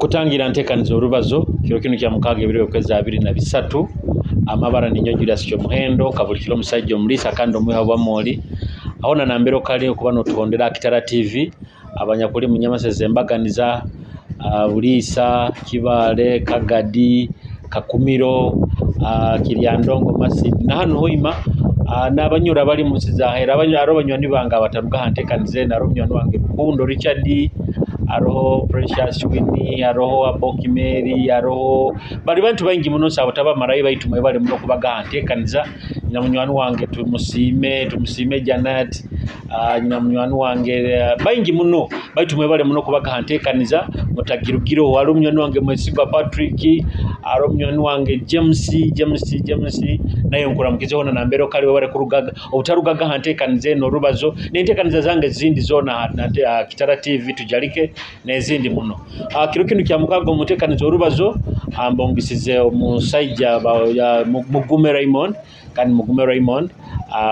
Nkutangira ntekaniza orubazo kiro kinu kya 6 ebiro by'okwezi 23. Amabara ninyo Julius Kyomuhendo kabulikiro omusajja omulisa kandi omwiha bwamoli ahona nambere okali okuba notuhondera Kitara TV abanyakuli munyamaseze embaganiza, Buliisa, Kibaale, Kagadi, Kakumiro, Kiryandongo, Masindi na hanu Hoima, n'abanyura bali mu nsi za hera hariho banywani bange abataruga ha ntekaniza eno. Hariho munywani wange Rukundo Richard, hariho Precious Winnie, hariho Aboki Mary, hariho bali bantu baingi muno nsi abatabamarayo baitu mwebale muno kubaga ha ntekaniza. Nyina munywani wange tumusiime Janet, nyina munywani wange baingi muno baitu mwebale muno kubaga ha ntekaniza mutagirugireho. Hariho munywani wange Mwesigwa Patrick, hariho munywani wange James naye nkuramukizeho na nambere okali webale kurugaga obutarugaga ha ntekaniza eno orubazo n'entekaniza zange zindi zoona ha Kitara TV tujalike n'ezindi muno. Kiro kinu kya 6 omutekaniza orubazo ambongisize omusajja Mugume Raymond, kandi Mugume Raymond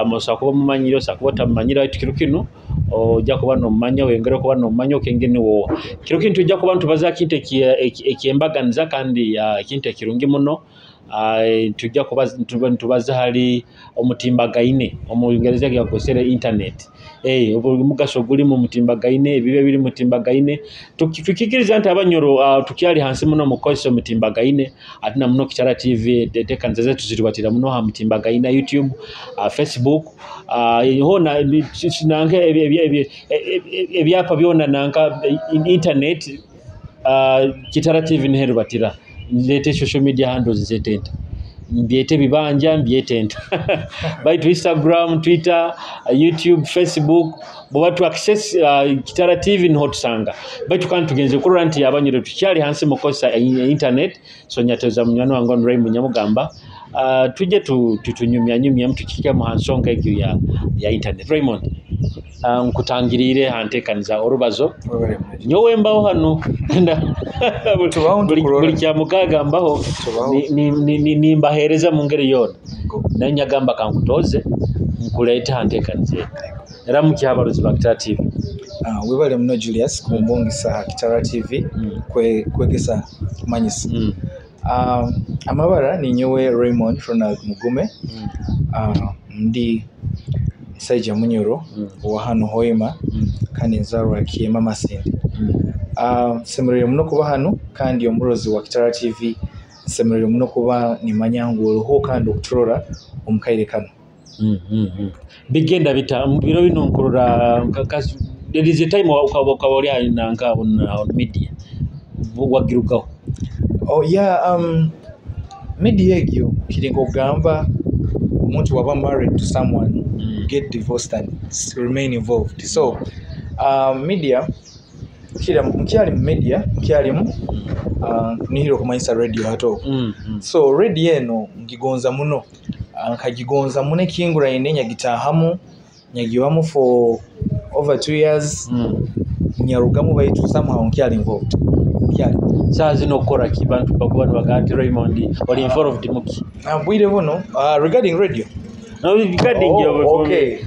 musa kuba mumanyire osa kuba otamumanyire baitu kiro kinu ojja kuba nomumanya wengere kuba nomumanya okenge ni wowa. Kiro kinu tujja kuba ntubaza kintu ekyembaganiza kandi ekintu ekirungi muno. Tujja kuba ntubaza hali omutimbagaine, omu Lungereza yakozesere internet. Omugaso guli mu mutimbagaine, ebibe biri mutimbagaine. Tukikiriza nti abanyoro tukyali hansi muno mu kukozesa omutimbagaine, ate na muno Kitara TV enteekaniza zaitu ziribatira muno ha mutimbagaine, YouTube, Facebook, hona nanka ebyapa byona nanka internet, Kitara TV niherubatira. Nzete social media handles nzetenta mbyete bibanja mbyetenta baitu Instagram, Twitter, YouTube, Facebook bwoba tu access Kitara TV niho tusanga. Baitu kandi tugenze kurora nti abanyure tukyali hansi mu kukozesa internet. So nyateza munywani wange ono Raymond Nyamugamba, tujye tutunyumyanyumya tukike mu nsonga egyo ya internet. Raymond, nkutangirire hantekaniza orubazo nyowe mbaho hano buli kya 6 mbaho nimbahereza mu ngeri yona naye nyagamba kankutoze nkuleete hantekaniza era mukyabaruzi ba Kitara TV. Webale muno Julius kumbongisa Kitara TV kwegesa kumanyisa. Amabara ninyowe Raymond Ronald Mugume. Ndi musajja munyoro owa hano Hoima kandi nzarwa Kiema Masindi. Nsemereire muno kuba hano kandi omurozi wa Kitara TV nsemereire muno kuba nimanya ngu oriho kandi okuturora omu kaire kano. Bigenda bita mu biro bino nkurora there is a time ukaba ori nanka on media wagirugaho. Oh yeah, media egyo kiri nk'okugamba omuntu waba married to someone, get divorced and remain involved. So media nkyali mu media nkyalimu, nihira okumanyisa radio hato. So radio eno ngigonza muno, nkagigonza muno ekinguraine nyagitahamu nyagibamu for over 2 years. Nyarugamu baitu somehow nkyali involved. Nkyali. Saa zino okukora ki bantu bakuba nibagaa nti Raymond oli involved muki? Bwire buno, regarding radio. No, regarding okay.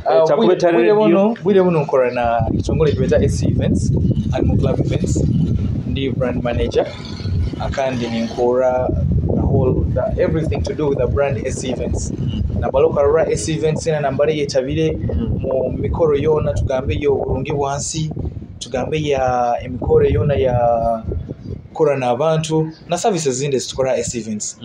Bwire buno nkora na ekitongole kibeta SC Events, Animal Club Events. Ndi brand manager. Akandi ninkora the whole everything to do with the brand SC Events. Nabaloka rora SC Events ena nambare yetabire mu mikoro yona tugambe yo burungi bwansi, tugambe ya emikoro yona ya kora n'abantu na services zindi zitukora SC Events.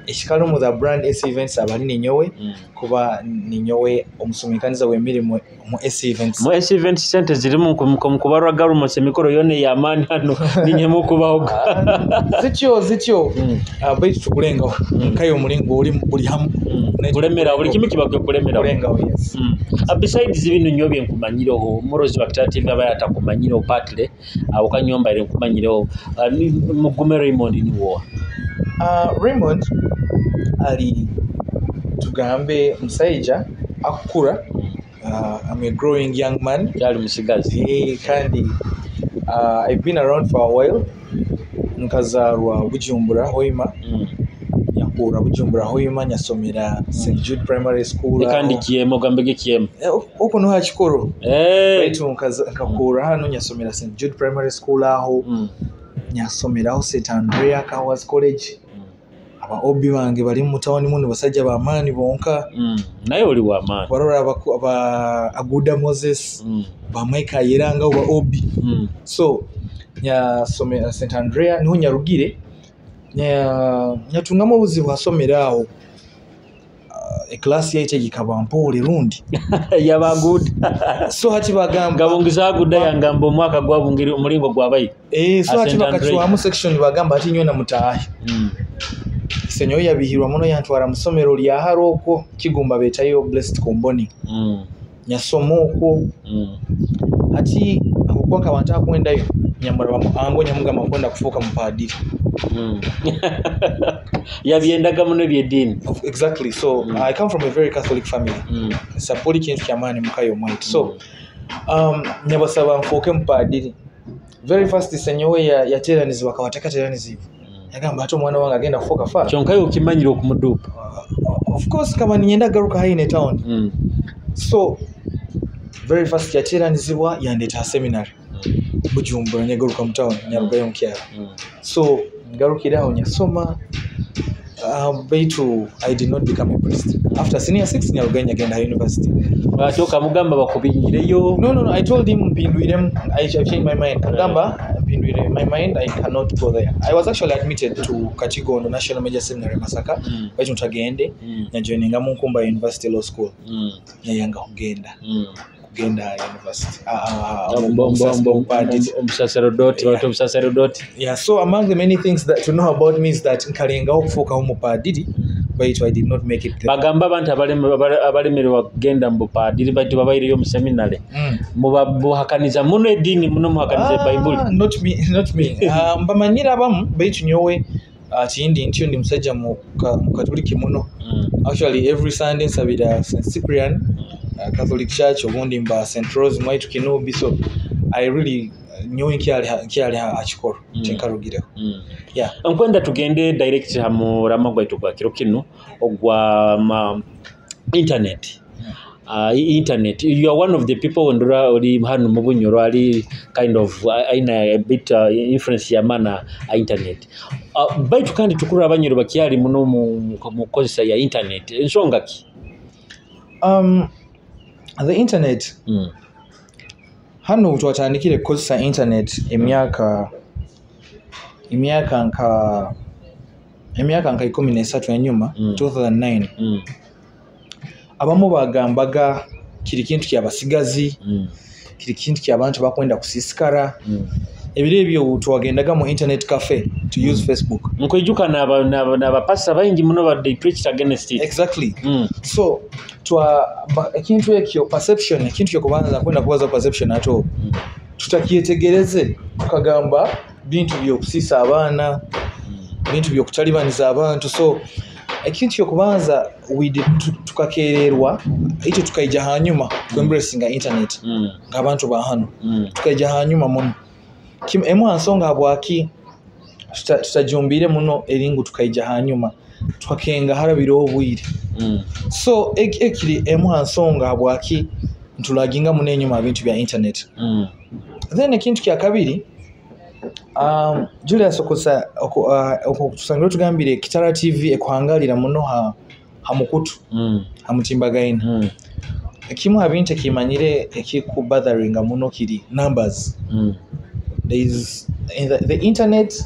Ekikalo mu the brand SC Events abali ninyowe kuba ninyowe omusumikaniza w'emirimu mu SC Events. Mu SC Events sente zirimu kubarwa garumose emikoro yona ey'amaani hano ninyemu kubaho. Zityo. Baitu tukulengaho nkayo omulingo oli buli hamu. Kulemera buli kimu kiba kulemera. Kulengaho, yes. Besides bino nnyo bye nkumanyireho omurozi wa Kitara TV aba atakumanyireho partly okanyomba ere nkumanyireho, Mugume Raymond ni wowa? Raymond ali tugambe musajja akukura, I'm a growing young man. Kyali musigazi. Kandi I've been around for a while. Nkazarwa Bujumbura Hoima. Nyakura Bujumbura Hoima nyasomera St Jude Primary School. Kandi Kiema ogambege Kiema. Okwo niho hakikoro. Baitu nkakura hano nyasomera St Jude Primary School aho. Nyasomeraho St Andrea Kawas College. Aba OB bange bali mu tawuni muno, basajja b'amaani bonka. Naye oli w'amaani. Barora aba Aguda Moses, ba Mike Ayeranga ba OB. So nyasomera St Andrea, niho nyarugire nyatungamu obuzibu asomera aho. Eklasi yaitu egikaba mpoole rundi. Yabaguda. So hati bagamba Ngabungiza aguda yangamba omwaka gwabungiri omulingo gwabayi. So hati St. Andrea. Bakacwamu section, bagamba ati nywena mutaahe. Isenyowe yabihirwa muno, yantwara mu ssomero lya haro okwo Kigumba, beetayo Blessed Comboni. Nyasoma okwo. Hati akokuba nkaba ntakwendayo, nyamuraba mu ango, nyamugamba nkwenda kufuuka mupadiri. Yabyendaga muno ebyeddiini. Exactly. So I come from a very Catholic family. Sapuli kintu kyamaani mukayo omwaitu. So nyabasaba nfuuke mupadiri. Very first senyowe yateranizibwa, akaba takateranizibwa, yagamba ate omwana wange agenda kufuuka fa. Kyonka okimanyire okumuduupa. Of course kaba ninyenda garuka haine town. So very first yateranizibwa, yandeeta seminary Bujumbura, nyagaruka mu town, nyarugayo mukyalo. So ngarukire aho nyasoma, baitu I did not become a priest. After senior six nyarugayo nyagenda university. Ate okamugamba bakubingireyo? No, I told him mpindwiremu. I changed my mind. Kagamba mpindwire my mind, I cannot go there. I was actually admitted to Kachigondo National Major Seminary Masaka. Baitu ntagende. Nyajoininga mu Nkumba University Law School. Nyayanga kugenda. Kugenda university. Omusaserodoti, bata omusaserodoti. Yeah, so among the many things that to know about me is that nkalengaho okufuukaho mupadiri, baitu I did not make it there. Bagamba abantu abalemererwa kugenda mu bupadiri baitu babaireyo mu seminary, muhakaniza muno eddiini muno, muhakaniza ebayibuli. Not me, not me. Mbamanyire abamu, baitu nyowe tindi ntyo, ndi musajja mukatuliki muno. Actually every Sunday nsabira St Cyprian Catholic Church, obundi mba St Rose mwaitu Kinubi. So I really nyowe nkyali akikoro tinkarugireho. Yeah. Nkwenda tugende direct ha murama gwaitu gwa kiro kinu ogwa internet. Internet, you are one of the people wendura oli hano mu Bunyoro ali kind of aina a bit influence ya mana a internet. Baitu kandi tukurura Abanyoro bakyali muno mu kozesa ya internet, ensonga ki? The internet, hano twatandikire kukozesa internet emyaka nka 13 enyuma, 2009. Abamu bagambaga kiri kintu kyabasigazi, kiri kintu kyabantu bakwenda kusisikara. Ebiro ebyo twagendaga mu internet cafe to use Facebook. Nkwijuka n'abapasa baingi muno ba they preached against it. Exactly. So ekintu ekyo perception, ekintu kyokubanza kwenda kubaza perception, ate tutakyetegereze, tukagamba bintu byokusiisa abaana, bintu byokutalibaniza abantu. So ekintu kyokubanza tukakererwa ekyo, tukaija hanyuma kuembracinga internet ng'abantu ba hano. Tukaija hanyuma muno. Emu ha nsonga habwaki tutajumbire muno eri ngu tukaija hanyuma, tukakenga harabireho obwire. So ekiri emu ha nsonga habwaki ntulaginga muno enyuma bintu bya internet. Then ekintu kya kabiri, Julius okosa tusangire tugambire Kitara TV ekuhangalira muno ha mukutu, ha mutimbagaine. Ekimu ha bintu ekimanyire ekikubotheringa muno kiri numbers. There is in the internet,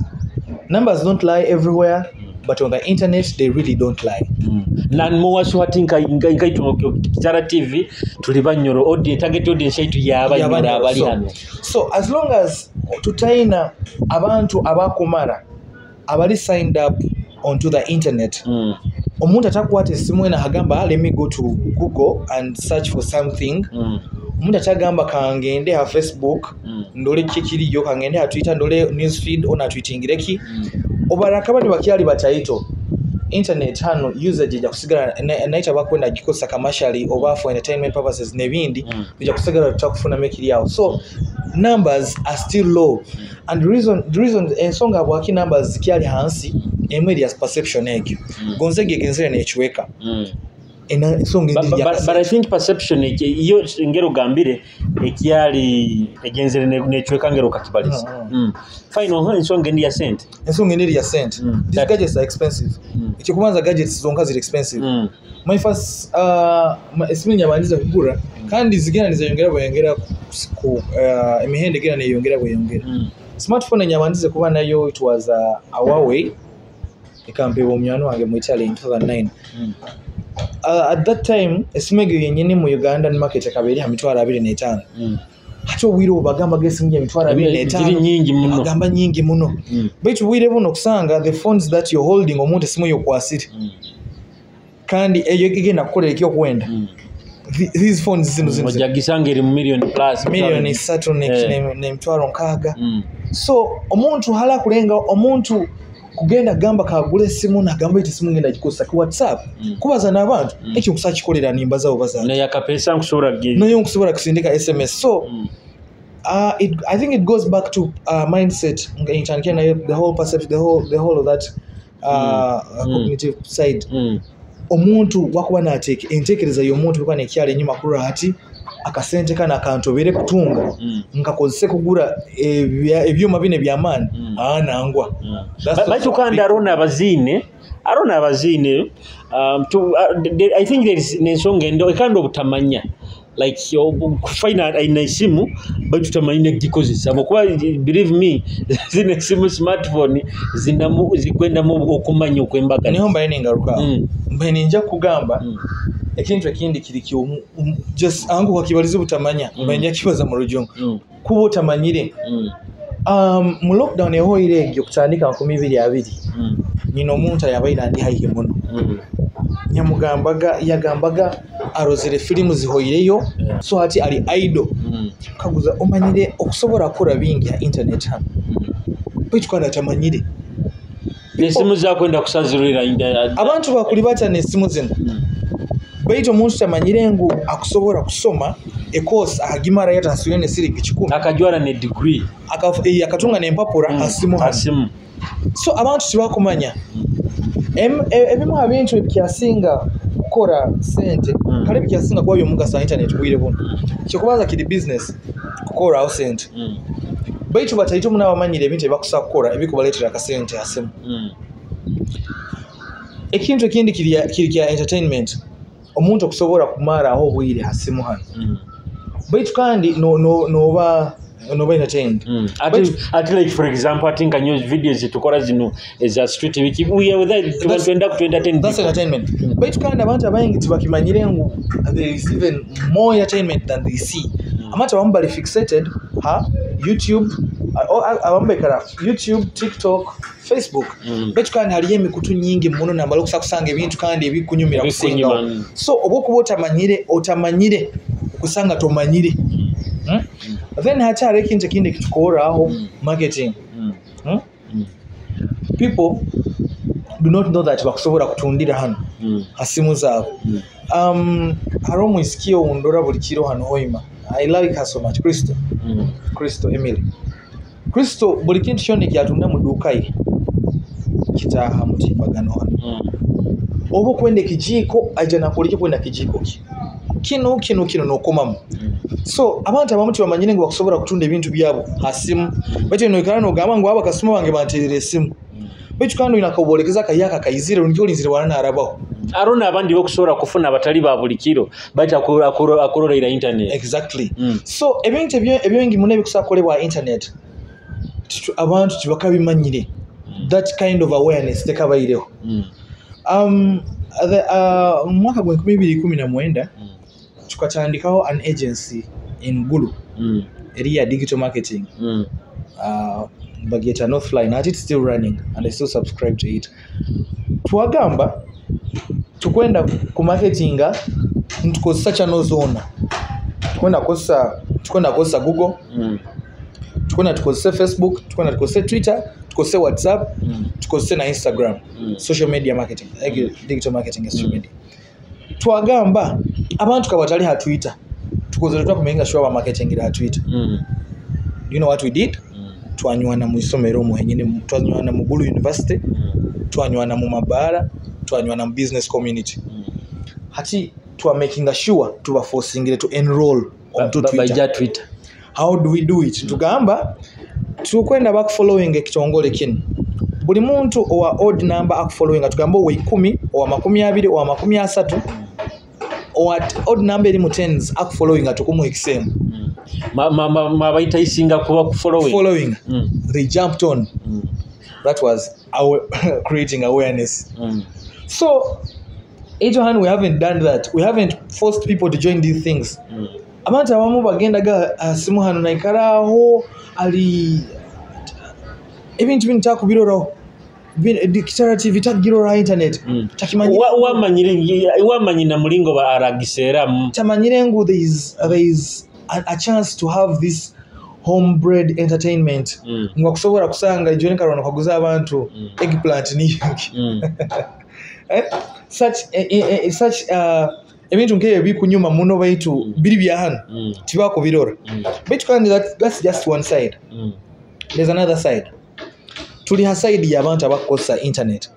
numbers don't lie everywhere, but on the internet they really don't lie. Na muwasu hati nkaitu Kitara TV tuli Banyoro audience, target audience yaitu y'Abanyoro Y'Abanyoro, abali so, hano. So as long as tutaina abantu abakumara abali signed up onto the internet, omuntu atakwata esimu ena agamba, "Let me go to Google and search for something," omuntu atagamba kangende ha Facebook, ndole kikiriyo, kangende ha Twitter ndole newsfeed ona tweetingireki, obarakaba nibakyali bataito, internet hano usage ejja kusigala naye bakwenda gikozesa commercially oba for entertainment purposes n'ebindi, bijja kusigala tutakufunamu ekiri awo. So numbers are still low, and the reason ensonga bwaki numbers zikyali hansi, emu eri ya perception egyo, gonze gegenzere n'ekiweka. Ensonga But, eri but, but I think perception iyo ngero gambire ekyali egenzere necweka ngero kakibaliza. Fine, oho ensonga endi ya sente. Ensonga eri ya sente. These gadgets are expensive. Ekyokubanza, gadgets zonka ziri expensive. My first esimu nyabandiza kugura, kandi zigenda nizeyongera bweyongera ku emihendo egenda neyongera bweyongera. Smartphone nyabandize kuba nayo, it was a Huawei, ekampebwa omunywani wange mu Italy in 2009. At that time esimu egyo yennyini mu Ugandan market ekaba eri ha 25,000. Ate obwire obwo bagambaga esimu ya mitwalo abiri Ziri n'etaano nyingi muno. Bagamba nyingi muno. Baitu bwire buno okusanga the phones that you're holding, omuntu esimu yokwasire, kandi eyo egenda kukolera ekyokwenda. These phones zino Ojja gisanga eri mu million plus. 3 million 60,000. So omuntu hala kulenga omuntu kugenda gamba kagula esimu nagamba iti esimu ngenda gikozesa ku WhatsApp, kubaza n'abantu, ekyo nkusa kikolera nimbazawo baza. Naye akapesa nkusobola Nayo nkusobola kusindika SMS. So I think it goes back to mindset nga intandikira nayo, the whole perception, the whole of that cognitive side. Omuntu wakuba nateeka enteekereza y'omuntu bwekuba nekyala enyuma kulwa ati akasente kano akantobere kutunga, nkakozese kugura ebyuma bino ebyamaani. Nangwa. That's Baitu kandi arona abaziine, arona abaziine, I think there is n'ensonga endo kandi obutamanya, like kufaina aina esimu baitu tamanyi negikozesa, kuba believe me, zino esimu smartphone zinamu zikwendamu okumanya okwembagana. Niho mbaye ningaruka, mbaye ninja kugamba ekintu ekindi kiri kyomu, just angu wakibaliza butamanya. Mbaye nja kibaza mu rujungu, kuba otamanyire. Mu lockdown ehoire egyo kutandika 2020, nyina omuntu ayabaire andi haihi muno, nyamugambaga yagambaga arozere filimu zihoireyo. So hati ali idle. Kaguza omanyire okusobola kukora bingi ha internet hano, baitu kandi atamanyire. Nesimu zakwenda kusazirira. Abantu bakuli batya nesimu zino, baitu omuntu tamanyire ngu akusobola kusoma ekosi ahagimara yataswire nesiringi 100. Akajwara ne degree. Akatunga nempapura hasimu hano. Asimu. So abantu tibakumanya. Ebimu ha bintu ebikyasinga kukora sente, kale ebikyasinga kuba byomugaso ha internet bwire buno, kyokubanza kiri business kukoraho sente, baitu bataito muno abamanyire ebintu ebibakusa kukora ebikubaleetera akasente hasimu. Ekintu ekindi kiri kya entertainment, omuntu okusobola kumaraho obwire hasimu hano, baitu kandi noba entertained. Ati like for example, ati nka news videos zetukora zino eza street wiki, we are there twenda ku entertain That's people. entertainment. Baitu kandi abantu abaingi tibakimanyire ngu there is even more entertainment than they see. Abantu abamu bali fixated ha YouTube, abamu baikara YouTube, TikTok, Facebook, baitu kandi hariyo emikutu nyingi muno nambala okusa kusanga ebintu kandi ebikunyumira Ebikunyuma, kusingaho. So oba okuba otamanyire okusanga tomanyire. Then hakyariho ekintu ekindi ekitukoraho, marketing. People do not know that bakusobola kutundira hano ha simu zaabwe. Hariho omwisiki owundora buli kiro hano Hoima. I like her so much, Kristo. Kristo Emily, Kristo buli kintu kyona ekyatunda mu dduuka ye kitaaha mutimbagano hano. Oba okwenda ekijiiko, aija nakuleka kwenda kijiiko ki kino kino kino nokomamu. So abantu abamu tibamanyire ngu bakusobola kutunda ebintu byabo ha simu, baitu noikara nogamba ngu aba kasitoma bange banterera esimu, baitu kandi oyina akabolekeza akayaka kaizire nikyo olinzire wana narabaho. Arona abandi bokusobola kufuna abatali ba buli kiro, baitu akurorera internet. Exactly. So ebintu ebingi muno ebikusobola kukolebwa ha internet, abantu tibakabimanyire. That kind of awareness tekabaireho. Mu mwaka gwa 2019 tukatandikaho an agency in Gulu eri ya digital marketing. Bagyeta Northline. Ati it's still running and I still subscribe to it. Twagamba tukwenda ku marketinga ntukozesa channel zona, tukwenda kukozesa Google, tukwenda tukozese Facebook, tukwenda tukozese Twitter, tukozese WhatsApp, tukozese na Instagram. Social media marketing, like digital marketing ya social media. Twagamba abantu kabatali ha Twitter, tukozere twakumenga sure ba marketing ha Twitter. You know what we did? Twanywana mu isomero muhenyini, twanywana mu Gulu University, twanywana mu mabaara, twanywana mu business community. Hati twa making sure tubaforcingire to enroll onto Twitter. Baija Twitter. How do we do it? Tugamba tukwenda bakufollowing ekitongole kino, buli muntu owa odd number akufollowing, tugamba owa 10, owa 20, owa 30, owa odd number eri mu tens akufollowing, tukumuha ekisembo. Mabaita isinga kuba ku following. Following. They jumped on. That was our creating awareness. So Abraham, we haven't done that. We haven't forced people to join these things. Abantu abamu bagendaga simu hano naikaraaho ali ebintu bino takubiroraho. Kitara TV tagirora internet. Takimanyi. Wamanyi na mulingo ba aragiseramu. Tamanyire ngu there is a chance to have this homebred entertainment. Nga kusobola kusanga John Karono kaguza abantu eggplant ni such ebintu nk'ebyo bikunyuma muno baitu biri bya hano tibakubirora. Baitu kandi that's just one side. There's another side. Tuli ha side y'abantu abakozesa internet.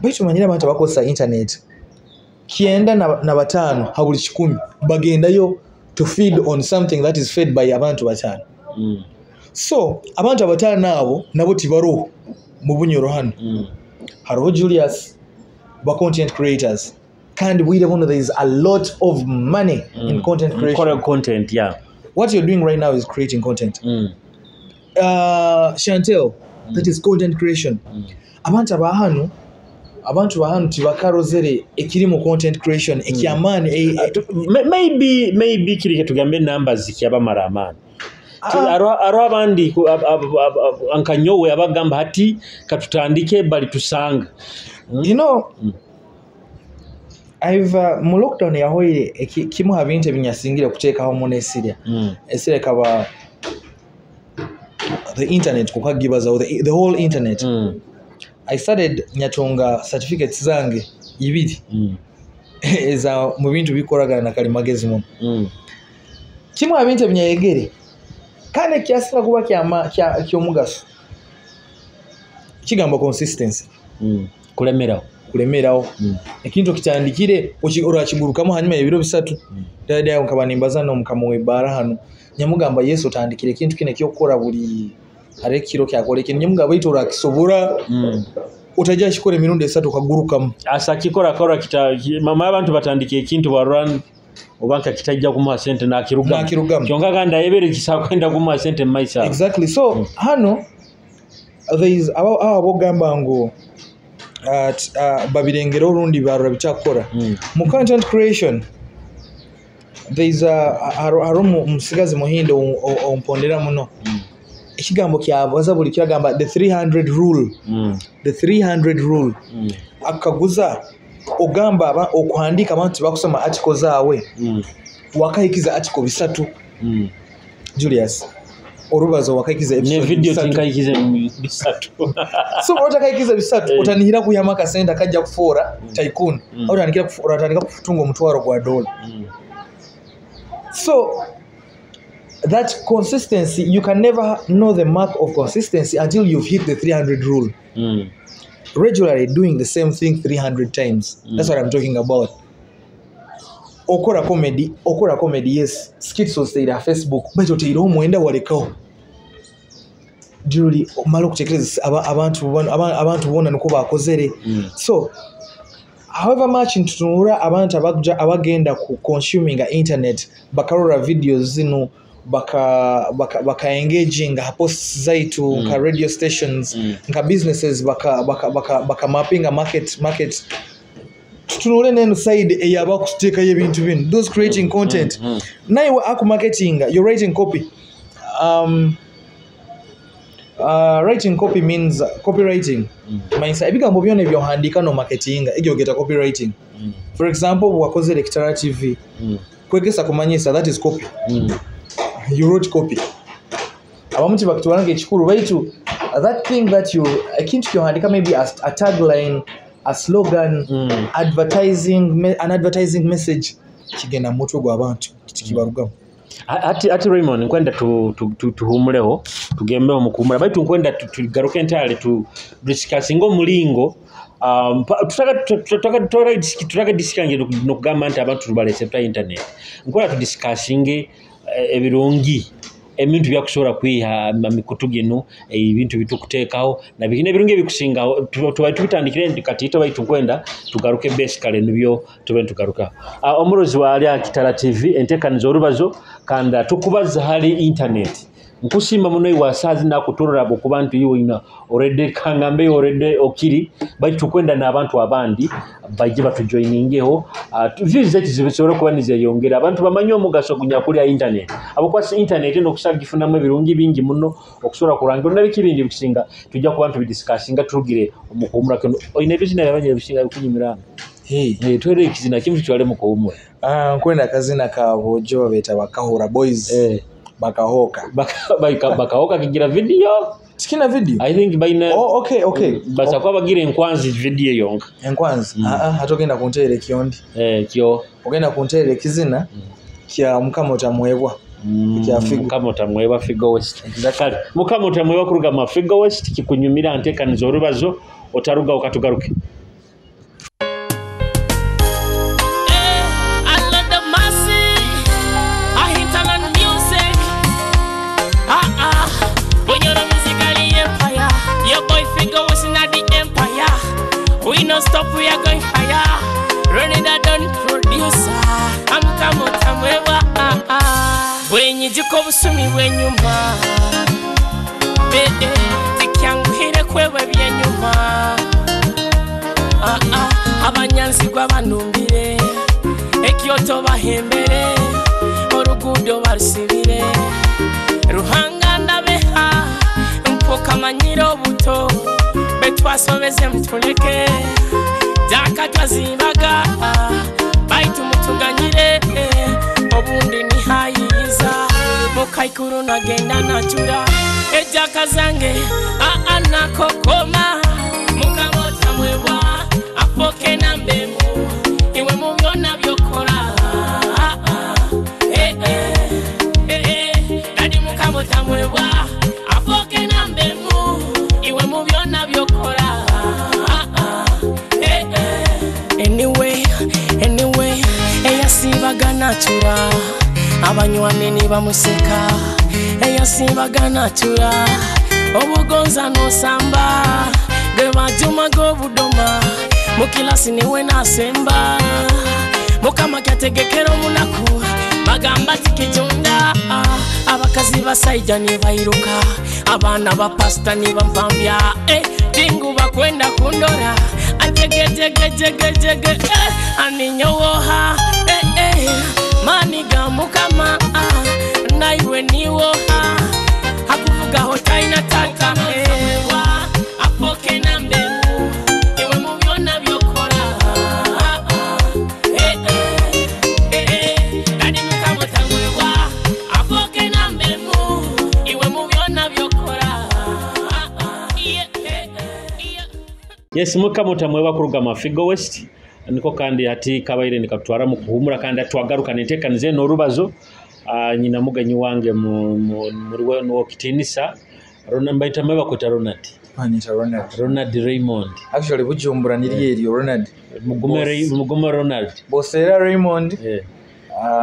Baitu manyire abantu abakozesa internet 95 ha buli 100 bagendayo to feed on something that is fed by abantu 5. So abantu 5 abo nabo tibaroho mu Bunyoro hano. Hariho Julius ba content creators. Kandi bwire buno there is a lot of money in content creation. Kora content, yeah. What you're doing right now is creating content. Chantel, that is content creation. Abantu abahano tibakarozere ekiri mu content creation ekyamaani. Maybe kiri tugambe numbers zikyabamara amaani. Aro abandi ankanyowe abagamba hati katutandike bali tusanga. You know, I've mu lockdown yahoire kimu ha bintu ebinyasingire kuteekaho muno esirya. Esirya kaba the internet kukagibaza the whole internet. I started nyatunga certificates zange ibiri eza mu bintu bikoragana na kalimagezi muno. Kimu ha bintu ebinyayegere kandi ekyasinga kuba ky'omugaso kigamba consistency. Kulemeraho. Ekintu kitandikire orakigurukamu hanyuma ebiro 3. Dada yawe nkaba nimbaza n'omukama w'ebbaara hano nyamugamba Yesu otandikire ekintu kino eky'okukora buli hare ekiro kyakora ekintu nyamugamba baitu orakisobora otajja kikora emirundi 3 okagurukamu. Asa kikora kora mama abantu batandike ekintu barura obanka kitajja kumuha sente nakirugamu. Kyonka kandi ayebere kisakwenda kumuha sente mu maisha. Exactly. So hano there is abo gamba ngu babirengera orundi barura bicyakora. Mu content creation there is haro musigazi muhindo ompondera muno. Ekigambo kyabaza buli kiragamba the 300 rule. The 300 rule. Akaguza ogamba okuhandika abantu bakusoma article zaawe. Wakahikiza article 3. Julius orubazo wakahikiza episode ne video tinkahikize 3. So otakahikiza 3 otanihira kuyama kasenta kajja kufora tycoon. Otandikira otandika kutunga omutwaro gwa dola. So that consistency, you can never know the mark of consistency until you've hit the 300 rule. Regularly doing the same thing 300 times. That's what I'm talking about. Okora comedy, yes. Skits oteira Facebook, but oteira omwenda walekaho. Julie, omala okutekereza abantu bona niko bakozere. So however much ntutunura abantu abagenda ku consuming internet, bakarora videos zino, baka engaging posts zaitu, nka radio stations, nka businesses, baka mapping a market. Tutunule neno side eyaba kuteeka ebintu bino, those creating content. Naye aku marketing, you're writing copy. Writing copy means copywriting. Mainsa ebigambo byona ebyohandika no marketing, egyo geta copywriting. For example, wakozere Kitara TV. Kwegesa kumanyisa, that is copy. You wrote copy. Abamu tibakutwala ng'ekikulu baitu that thing that you ekintu kyohandika maybe a tagline, a slogan, advertising, an advertising message kigenda mutwe gw'abantu kikibarugamu. Ati Raymond nkwenda tuhumuleho tugembeho mukuhumula baitu nkwenda tugaruke entale tu discussing omulingo Tutaka disikange nokugamba nti abantu tubalese ta internet nkola tudiscussinge ebirungi ebintu byakusobola kwiha mikutu gino, ebintu bitukuteekaho na bihine ebirungi ebikusingaho. Tuba tubitandikire nti kati ito baitu nkwenda tugaruke basically nibyo tube tugaruka. Omurozi wa ali Kitara TV entekanizo orubazo kandi tukubaza hali internet. Nkusimba muno iwa sazi nakuturura okuba nti iwe ina already kangambe already okiri baitu tukwenda n'abantu abandi baije batujoiningeho. Views zetu zisobora kuba nizeyongera abantu bamanye omugaso gunyakuli ya internet abakwasi internet n'okusagifunamu ebirungi bingi muno okusobola kurangira nabiki bindi bikusinga tujja kuba tubidiscussinga turugire omukuhumura kino oyina ebizina byabanye ebisinga bikunyumiranga. Hey. Twere ekizina kimu tutwale mu kuhumura. Nkwenda akazina ka bojo babeta Bakahura Boys. Bakahoka. Bakahoka kigira video. Sikina video. I think baina. Oh, okay, okay. Basakuba bagira enkwanzi video yonka. Enkwanzi. Hatogenda kunteera ekyondi. Kyo. Ogenda kunteera ekizina kya Mukama otamwebwa. Kya Figo. Mukama otamwebwa Figo West. Exactly. Mukama otamwebwa kuruga mu Figo West kikunyumira ntekanizo orubazo otaruga okatugaruke. We no stop, we are going higher. Running that done producer. I'm Kamotamwewa. Bwenyijiko busumi bwenyuma. Tikyanguhire kwewe byenyuma. Abanyanzigwa banumbire. Ekyoto bahembere. Orugudo barusibire. Ruhanga ndabeha. Mpokamanyira obuto. Betwasobeze mutuleke jakatwazibaga baitu mutuganyire obundi nihayiza mukaikuru nagenda nachura ejaka zange anakokoma mukamotamwebwa afoke na mbemu iwe mubyona byokora dadi mukamotamwebwa afoke na mbemu iwe mubyona byokora. Anyway, eyasibaga natura abanywani nibamuseka eyasibaga natura obugonza nosamba gwe bajuma g'obudoma mukilasi niwe nasemba mukama kyategekera omunaku bagamba tikijunda abakazi basaija nibairuka abaana ba pasita nibampambya tingu bakwenda kundora ajegejegejegeje aninyowoha mani ga mukama naiwe niwoha hakuvugaho taina tata apoke na mbemu iwe mubyona byokora dadi mukamotangwewa apoke na mbemu iwe mubyona byokora. Yes, mukamotamwebwa kuruga mu Figo West niko kandi hati kabaire nikatwara mu kuhumura kandi atwagaruka nentekanize n'orubazo. Nyina muganyi wange muri no kitinisa Ronald mbaita mweba kweta Ronald. Manita Ronald. Ronald Raymond. Actually Bujumbura niri eryo Ronald. Mugume Ronald. Bosera Raymond.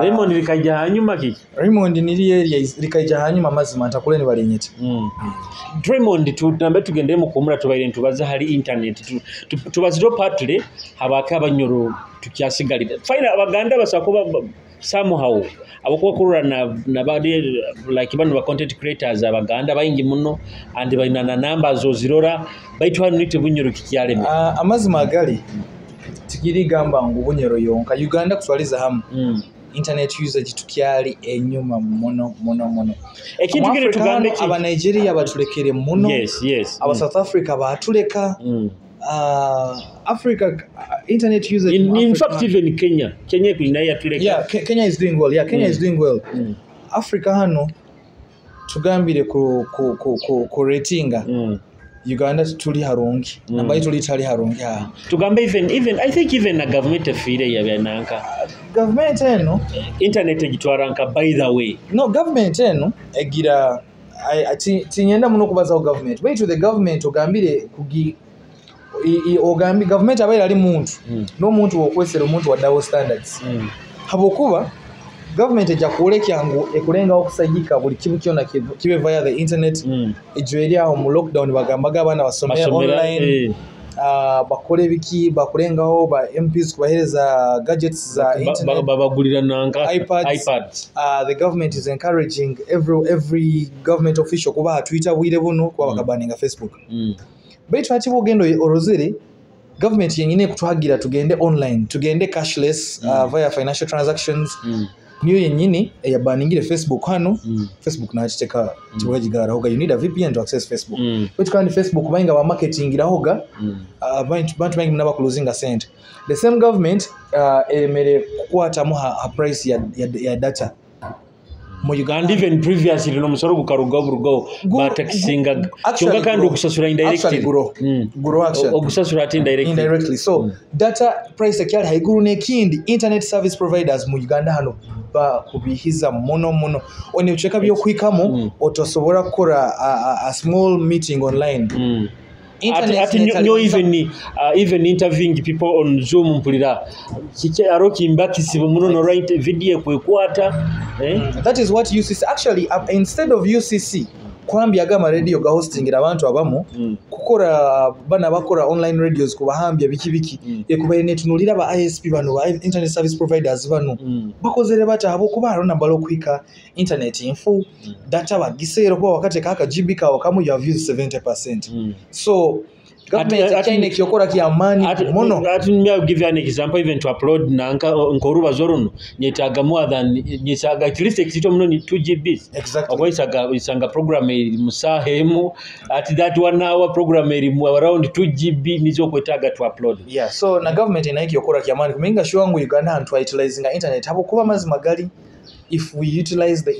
Raymond likaija hanyuma kiki? Raymond niri erya likaija hanyuma mazima ntakule ni balinyita. Raymond tutambe tugende mu kuhumura tubaire ntubaza hali internet tubaziro partly habaka abanyoro tukyasigalira. Fine abaganda basakuba somehow abakuba kurura na bali like bano ba content creators abaganda bayingi muno and balina na numbers ozirora baitu hano nite Bunyoro kikyaleme. Amazima agali tikiri gamba ngu Bunyoro yonka Uganda kutwaliza hamu. Internet usage tukyali enyuma muno muno muno. Ekintu kiri tugambe ki aba Nigeria batulekere muno. Yes. Aba South Africa batuleka. Africa internet usage in fact even Kenya kulina yatuleka. Yeah, Kenya is doing well. Yeah, Kenya is doing well. Africa hano tugambire ku ratinga. Uganda tuli harungi. Nambayi tuli tali harungi ha. Tugambe even I think even na government efire ya byananka. Government eno internet egitwaranka by the way. No, government eno egira tinyenda muno kubazaho government. Wait to the government ogambire kugi Ogambi gavumenti abaire ali muntu n'omuntu wokwesera omuntu wa double standards, habwokuba gavumenti ejja kwolekya ngu ekulengaho okusagika buli kimu kyona kibe via the internet. Ejo eri aho mu lockdown bagambaga abaana basomere Basomera, online, bakole biki, bakulengaho ba MPs kubahereza gadgets za internet. Babagulira nanka iPads. iPads. The government is encouraging every government official kubaha Twitter bwire buno kuba bakabaninga Facebook. Baitu hati bwogenda orozere government yenyine ekutwagira tugende online, tugende cashless, via financial transactions, niyo yenyini eyabaningire Facebook hano. Facebook nakiteka tibwagigarahoga, you need a VPN to access Facebook. Baitu kandi Facebook bainga bamarketingirahoga, bantu baingi muna bakuluzinga sente. The same government eremere kukwatamu ha price ya data mu Uganda. And even previously n'omusoro gukarugaho burugaho batakisingaga, kyonka kandi okusasura indirectly. Actually, guro. Guro actually. Okusasura ate indirectly. Indirectly. So data price ekyali haiguru, n'ekindi internet service providers mu Uganda hano bakubihiza muno muno. One ebicweka by'okuhikamu otosobora kukora a small meeting online. Internet Ati nyo even interviewing people on Zoom, mpulira kiki aro kimba kisibu muno no right video kwekwata, eh? That is what UCC actually, instead of UCC kuhambyaga amaradiyo gahostingira abantu abamu kukora bana bakora online radios kubahambya biki biki, ekubaire netunulira ba ISP bano, ba internet service providers bano, bakozere bata, habwokuba hariho nambala okuhika internet nfu, data bagiseera kuba wakateka aka GB kawe kamu, you have used 70%. So government ekyaine kyokora kyamaani muno. Ati me I'll give you an example. Even to upload nanka nkorubazo runo nyetaaga more than, nyetaaga at least ekito muno ni 2 GBs. Okwayisaga isanga program eri musaha emu, at that one hour program eri mu around 2 GB nizo kwetaaga to upload. Yeah, so na government inayo kyokora kyamaani kuminga sure ngu Uganda hantu twautilizinga internet, habwokuba amazima gali, if we utilize the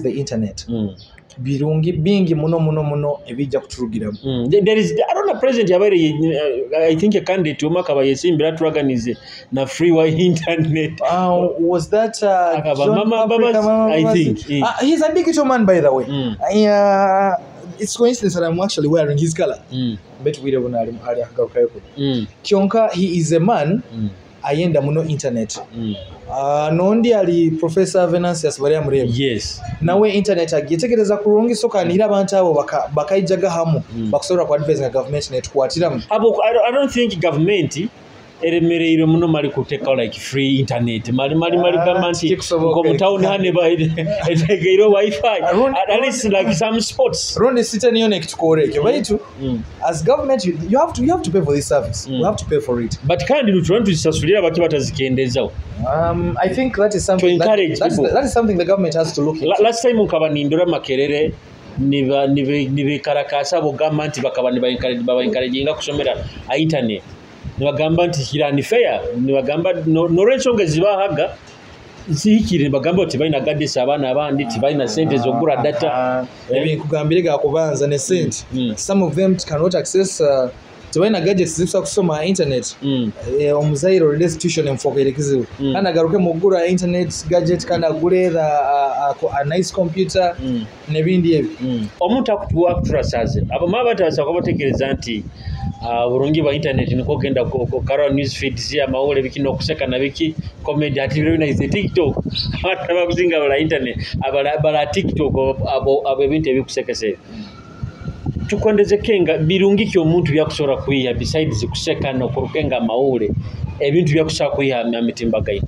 internet, birungi bingi muno muno muno ebijja kuturugiramu. There is, I don't know, president yabaire I think a candidate omwe akaba yesimbira turaganize na free wa internet. Was that Akaba John Mama Africa, Mbabazi, Mama I Mbabazi? think, eh. He's a digital man, by the way. It's coincidence that I'm actually wearing his color. Betu bwire buno ali akagarukayo. Kyonka he is a man ayenda muno internet. Nondi ali Professor Venansius Baryamureeba. Yes. Nawe internet agyetegereza kurungi, so kanira abantu abo bakaijaga hamu bakusobola ku advise nga government netukwatiramu. Abo I don't think government eremereire muno mali kuteekawo like free internet mali mali mali gamba nti Kikusoboka. ngo mu town hane etegeire wifi at least like some spots. Rundi site niyo nekitukora ekyo, baitu as government you have to pay for this service. We have to pay for it. But kandi nitulwa tuzisasulira baki batazikendezaho. I think that is something To encourage people. that is something the government has to look into. Last time nkaba nindora Makerere nibekarakasa bugamba nti bakaba nibaencouraginga kusomera a internet, nibagamba nti kiri unfair, nibagamba nolwensonga zibahaga zihikire, nibagamba tibalina gadgets, abaana abandi tibalina sente zokugura data. Ebyo nkugambire gakubanza ne sente. Some of them cannot access, tebalina gadgets zisobola kusoma internet. Omuzaire already institution emufokere kizibu, kandi agaruke mugura internet gadget, kandi agure a nice computer n'ebindi ebyo. Omuntu akuturasaze abamaba batarasa kuba batekereza nti burungi bwa internet niko genda karora news feeds amawule biki n'okuseka na biki comedy, ati biro bina ize TikTok, abantu abakusinga bala internet abala bala TikTok, abo ebintu ebikusekesa ebyo. Tukondeze kenga birungi ki omuntu byakusobola kwiha besides kuseka n'okurukenga amawule, ebintu byakusobola kwiha amitimbagano?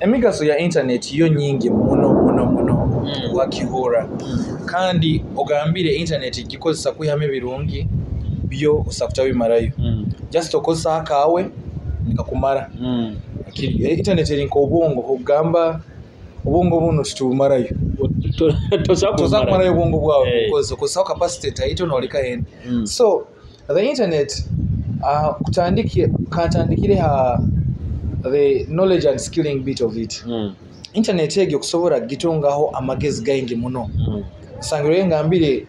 Emigaso ya internet yo nyingi muno muno muno, wakihura kandi ogambire internet gikozesa kwihamu ebirungi byo osobola kutabimarayo, just okozesa akawe nikakumara. Internet eri nk'obwongo, okugamba obwongo buno titubumarayo. Tosobola toza kumarayo obwongo bwawe. Eh. Okozesaho capacity taito noleka hene. So the internet, kutandike kantandikire ha the knowledge and skilling bit of it. Internet egyo okusobola gitungaho amagezi gaingi muno. Sangire ngambire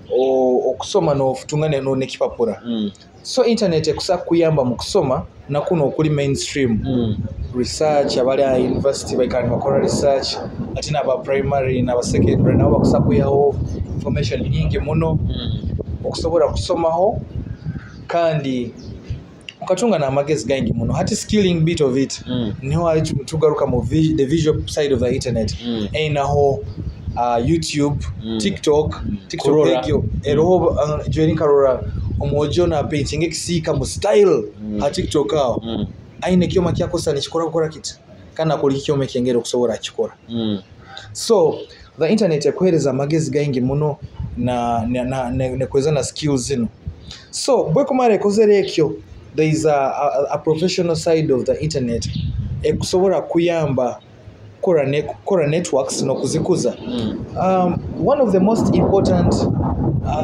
okusoma nofutunga nekipapura. So internet ekusa kuyamba mu kusoma nakuno okuli mainstream research, abali a university baikala nibakora research, ate naba primary naba secondary nabo bakusa kwihaho information nyingi muno. Okusobola kusomaho kandi ukatunga n'amagezi gaingi muno. Hati skilling bit of it, niho hari tugaruka mu the visual side of the internet. Einaho YouTube, TikTok, TikTok. Kurora. Egyo eroho jweni nkarora omwojo na painting ekisiika mu style ha TikTok aho. Aine ekyoma kyakozesa nikikora kukora kiti kandi akora ekyoma ekyengere okusobola akikora. So the internet ekuhereza amagezi gaingi muno na nekuhereza na skills zino. So bwekumara ekozere ekyo, there is a professional side of the internet ekusobola kuyamba kukora networks n'okuzikuza. One of the most important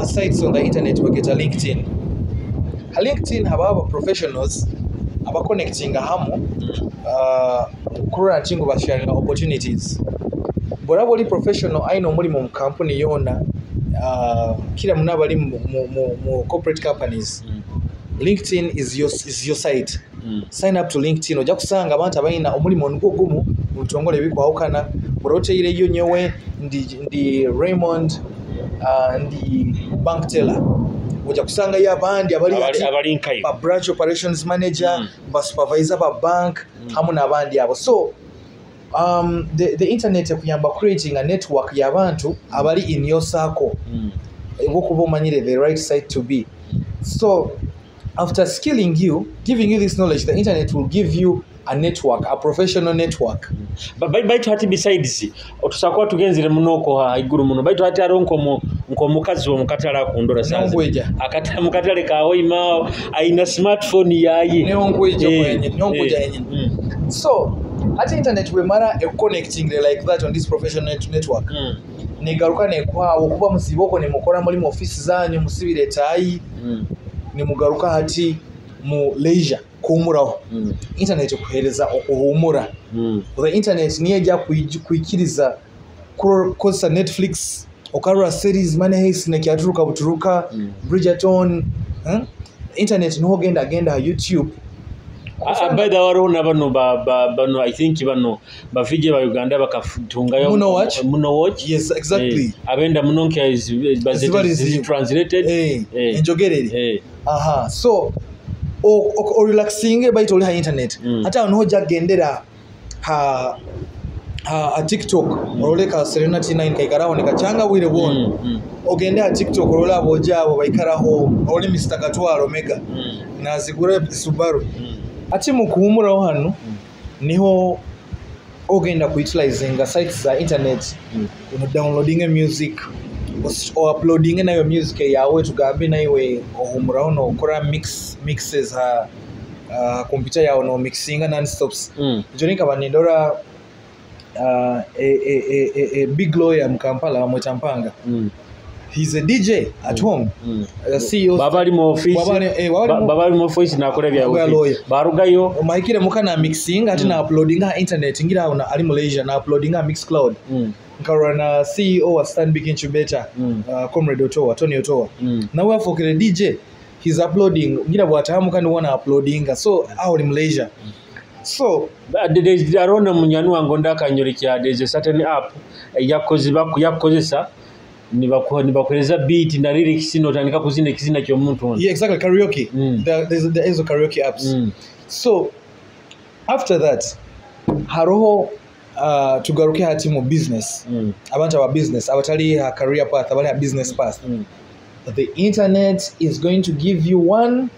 sites on the internet bageta LinkedIn. Ha LinkedIn habaho aba professionals abaconnectinga hamu kurora nti ngu basharinga opportunities. Bw'oraba oli professional aine omulimu mu kampuni yoona, kira muno abali mu corporate companies, LinkedIn is your site. Sign up to LinkedIn, ojja kusanga abantu abalina omulimu nugwo gumu mu bitongole ebikwawukana. Bw'oba oteireyo nyowe ndi Raymond, ndi bank teller, ojja kusangayo abandi abali abali nkayo ba branch operations manager, ba supervisor ba bank, hamu n'abandi abo. So the internet ekuyamba creating a network y'abantu abali in your circle olwokuba omanyire the right site to be. So after skilling you, giving you this knowledge, the internet will give you a network, a professional network. Baitu hati besides otusobola kuba tugenzere muno okwo haiguru muno, baitu hati hariho nk'omukazi w'omukatale akundora saa zino. Nonkwija. Mukatale ka Hoima aina smartphone yaye. Niho nkwija kwenye, niho nkwija yenyini. So ate internet bwemara econnecting like that on this professional network, negaruka nekwawo okuba musiba okwo nemukora muri mu ofisi zanyu, musibire etaayi, nimugaruka hati mu leisure kuhumuraho. Internet ekuhereza okuhumura. The internet niyo ejja kwikiriza kukozesa Netflix okarora series Money Heist nekyaturuka buturuka, Bridgerton, Internet niho ogenda genda ha YouTube. By the way, hariho na bano bano, I think bano bavije ba Uganda bakatungayo. Muno Watch? Muno Watch. Yes, exactly. Abenda muno nke Ziba translated. Enjogerere. Aha, so orelaxinge baitu oli ha internet. Ate aho niho ojja kugendera ha TikTok orole ka Serena T9 kaikaraho nikachanga bwire bwona. Ogende ha TikTok orole aboja abo baikaraho, orole Mr Katwaro Omega nazigura Subaru. Ate mu kuhumuraho hano niho ogenda kuutilizinga sites za internet. Ono downloading music o uploading nayo music yawe, tugambe naiwe ohumuraho nokora mixes ha computer yawe, no mixinga non-stops. Ekyo ninkaba nindora a big lawyer mu Kampala bamweta Mpanga. He's a DJ at home. CEO. Baba ali mu office. Baba baba ali mu office nakola bya Bwa office. Lawyer. Barugayo. Omahikire muka na mixing ate na uploading ha internet ngira awo ali Malaysia na uploading ha Mixcloud. Nkarora na CEO wa Stanbic Incubator, Comrade Otowa, Tony Otowa, nawe afookere DJ. He's uploading ngira bwatahamuka niwona uploadinga, so awo ali Malaysia, so Hariho na munywani wange ondi akanyorekya, there's a certain app yakukozesa nibakuhereza beat na lyrics notandika kuzina ekizina ky'omuntu ono. Yeah, exactly, karaoke. There is a karaoke apps. So after that haroho tugaruke hati mu business. Abantu aba business abatali ha career path, abali ha business path, the internet is going to give you one,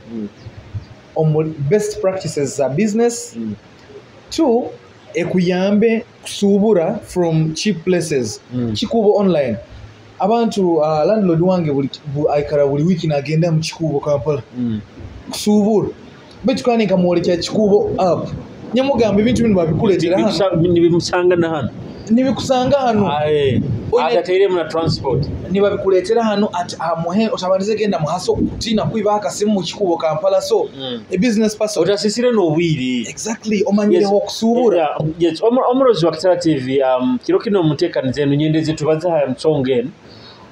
best practices za business. Two, ekuyambe kusuubura from cheap places. Kikuubo online, abantu landlord wange aikara buli wiki nagenda mu Kikuubo Kampala kusuubura, baitu kandi nkamwolekya Kikuubo app, nyamugamba ebintu bino babikuleetera hano. Nibimusanga na hano. Nibikusanga hano. Atateiremu na transport. Nibabikuleetera hano at amuhe otabandize genda muhaso kutiina kwibaho akasimu mu Kikuubo Kampala. So a business person otasisire n'obwire. Exactly, omanyireho okusuubura. Yeah, yes. Omurozi wa Kitara TV, kiro kino omuteekaniza eno nyendeze tubaze ha nsonga eno.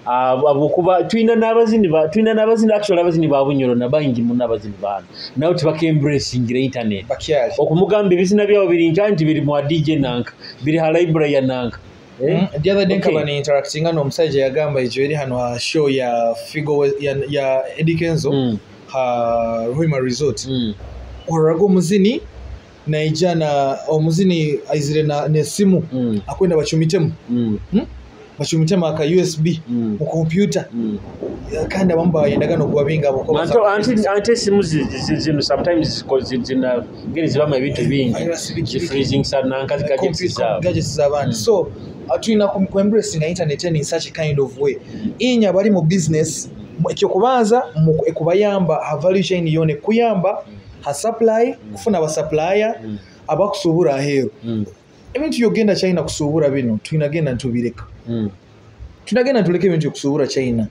Habwokuba twina n'abazini twina n'abazini, actually abazini ba Bunyoro na baingi muno, abazini baano nabo tibakembracingira internet. Bakyali okumugamba ebizina byabo biri nka nti biri mwa DJ nanka, biri ha library ya nanka. Eh? The other day Okay. nkaba ni-interactinga n'omusajja, yagamba ekyo eri hano ha show ya Figo ya Eddie Kenzo ha Hoima Resort. Ororaga omuzini naija na omuzini aizire na nesimu akwenda bacumitemu bacumitemu aka USB mu computer kandi abamu bayendaga n'okubabinga abo ko Anti esimu zino sometimes zina ngeri zibamu ebintu bingi, Virus, biki, biki. zifreezing nanka gadgets zaabwe. Gadgets z'abandi. So tulina ku embracinga internet in such a kind of way. Inye abali mu business, ekyokubanza ekubayamba ha value chain yona, ekuyamba ha supply, kufuna abasupplier abakusuubura aheeru. Ebintu byogenda China kusuubura bino tulina genda ntubireka. Tulina genda ntuleka ebintu byokusuubura China.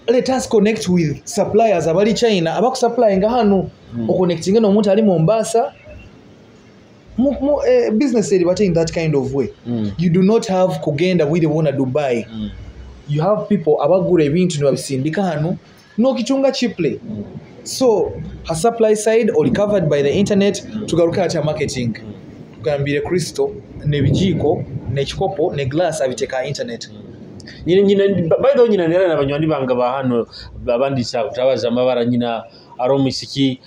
Let us connect with suppliers abali China abakusupplyinga hano. Oconnectinga n'omuntu ali Mombasa business eri bate in that kind of way. You do not have kugenda bwire bwona Dubai. You have people abagura ebintu nibabisindika hano n'okitunga cheaply. So ha supply side oli covered by the internet. Tugaruke ati ha marketing. Tugambire Kristo n'ebijiiko n'ekikopo ne glass abiteeka ha internet. Nyina by the way, nyina nera nabanywani bange ba hano abandisa kutabaza amabara, nyina ari omusiki,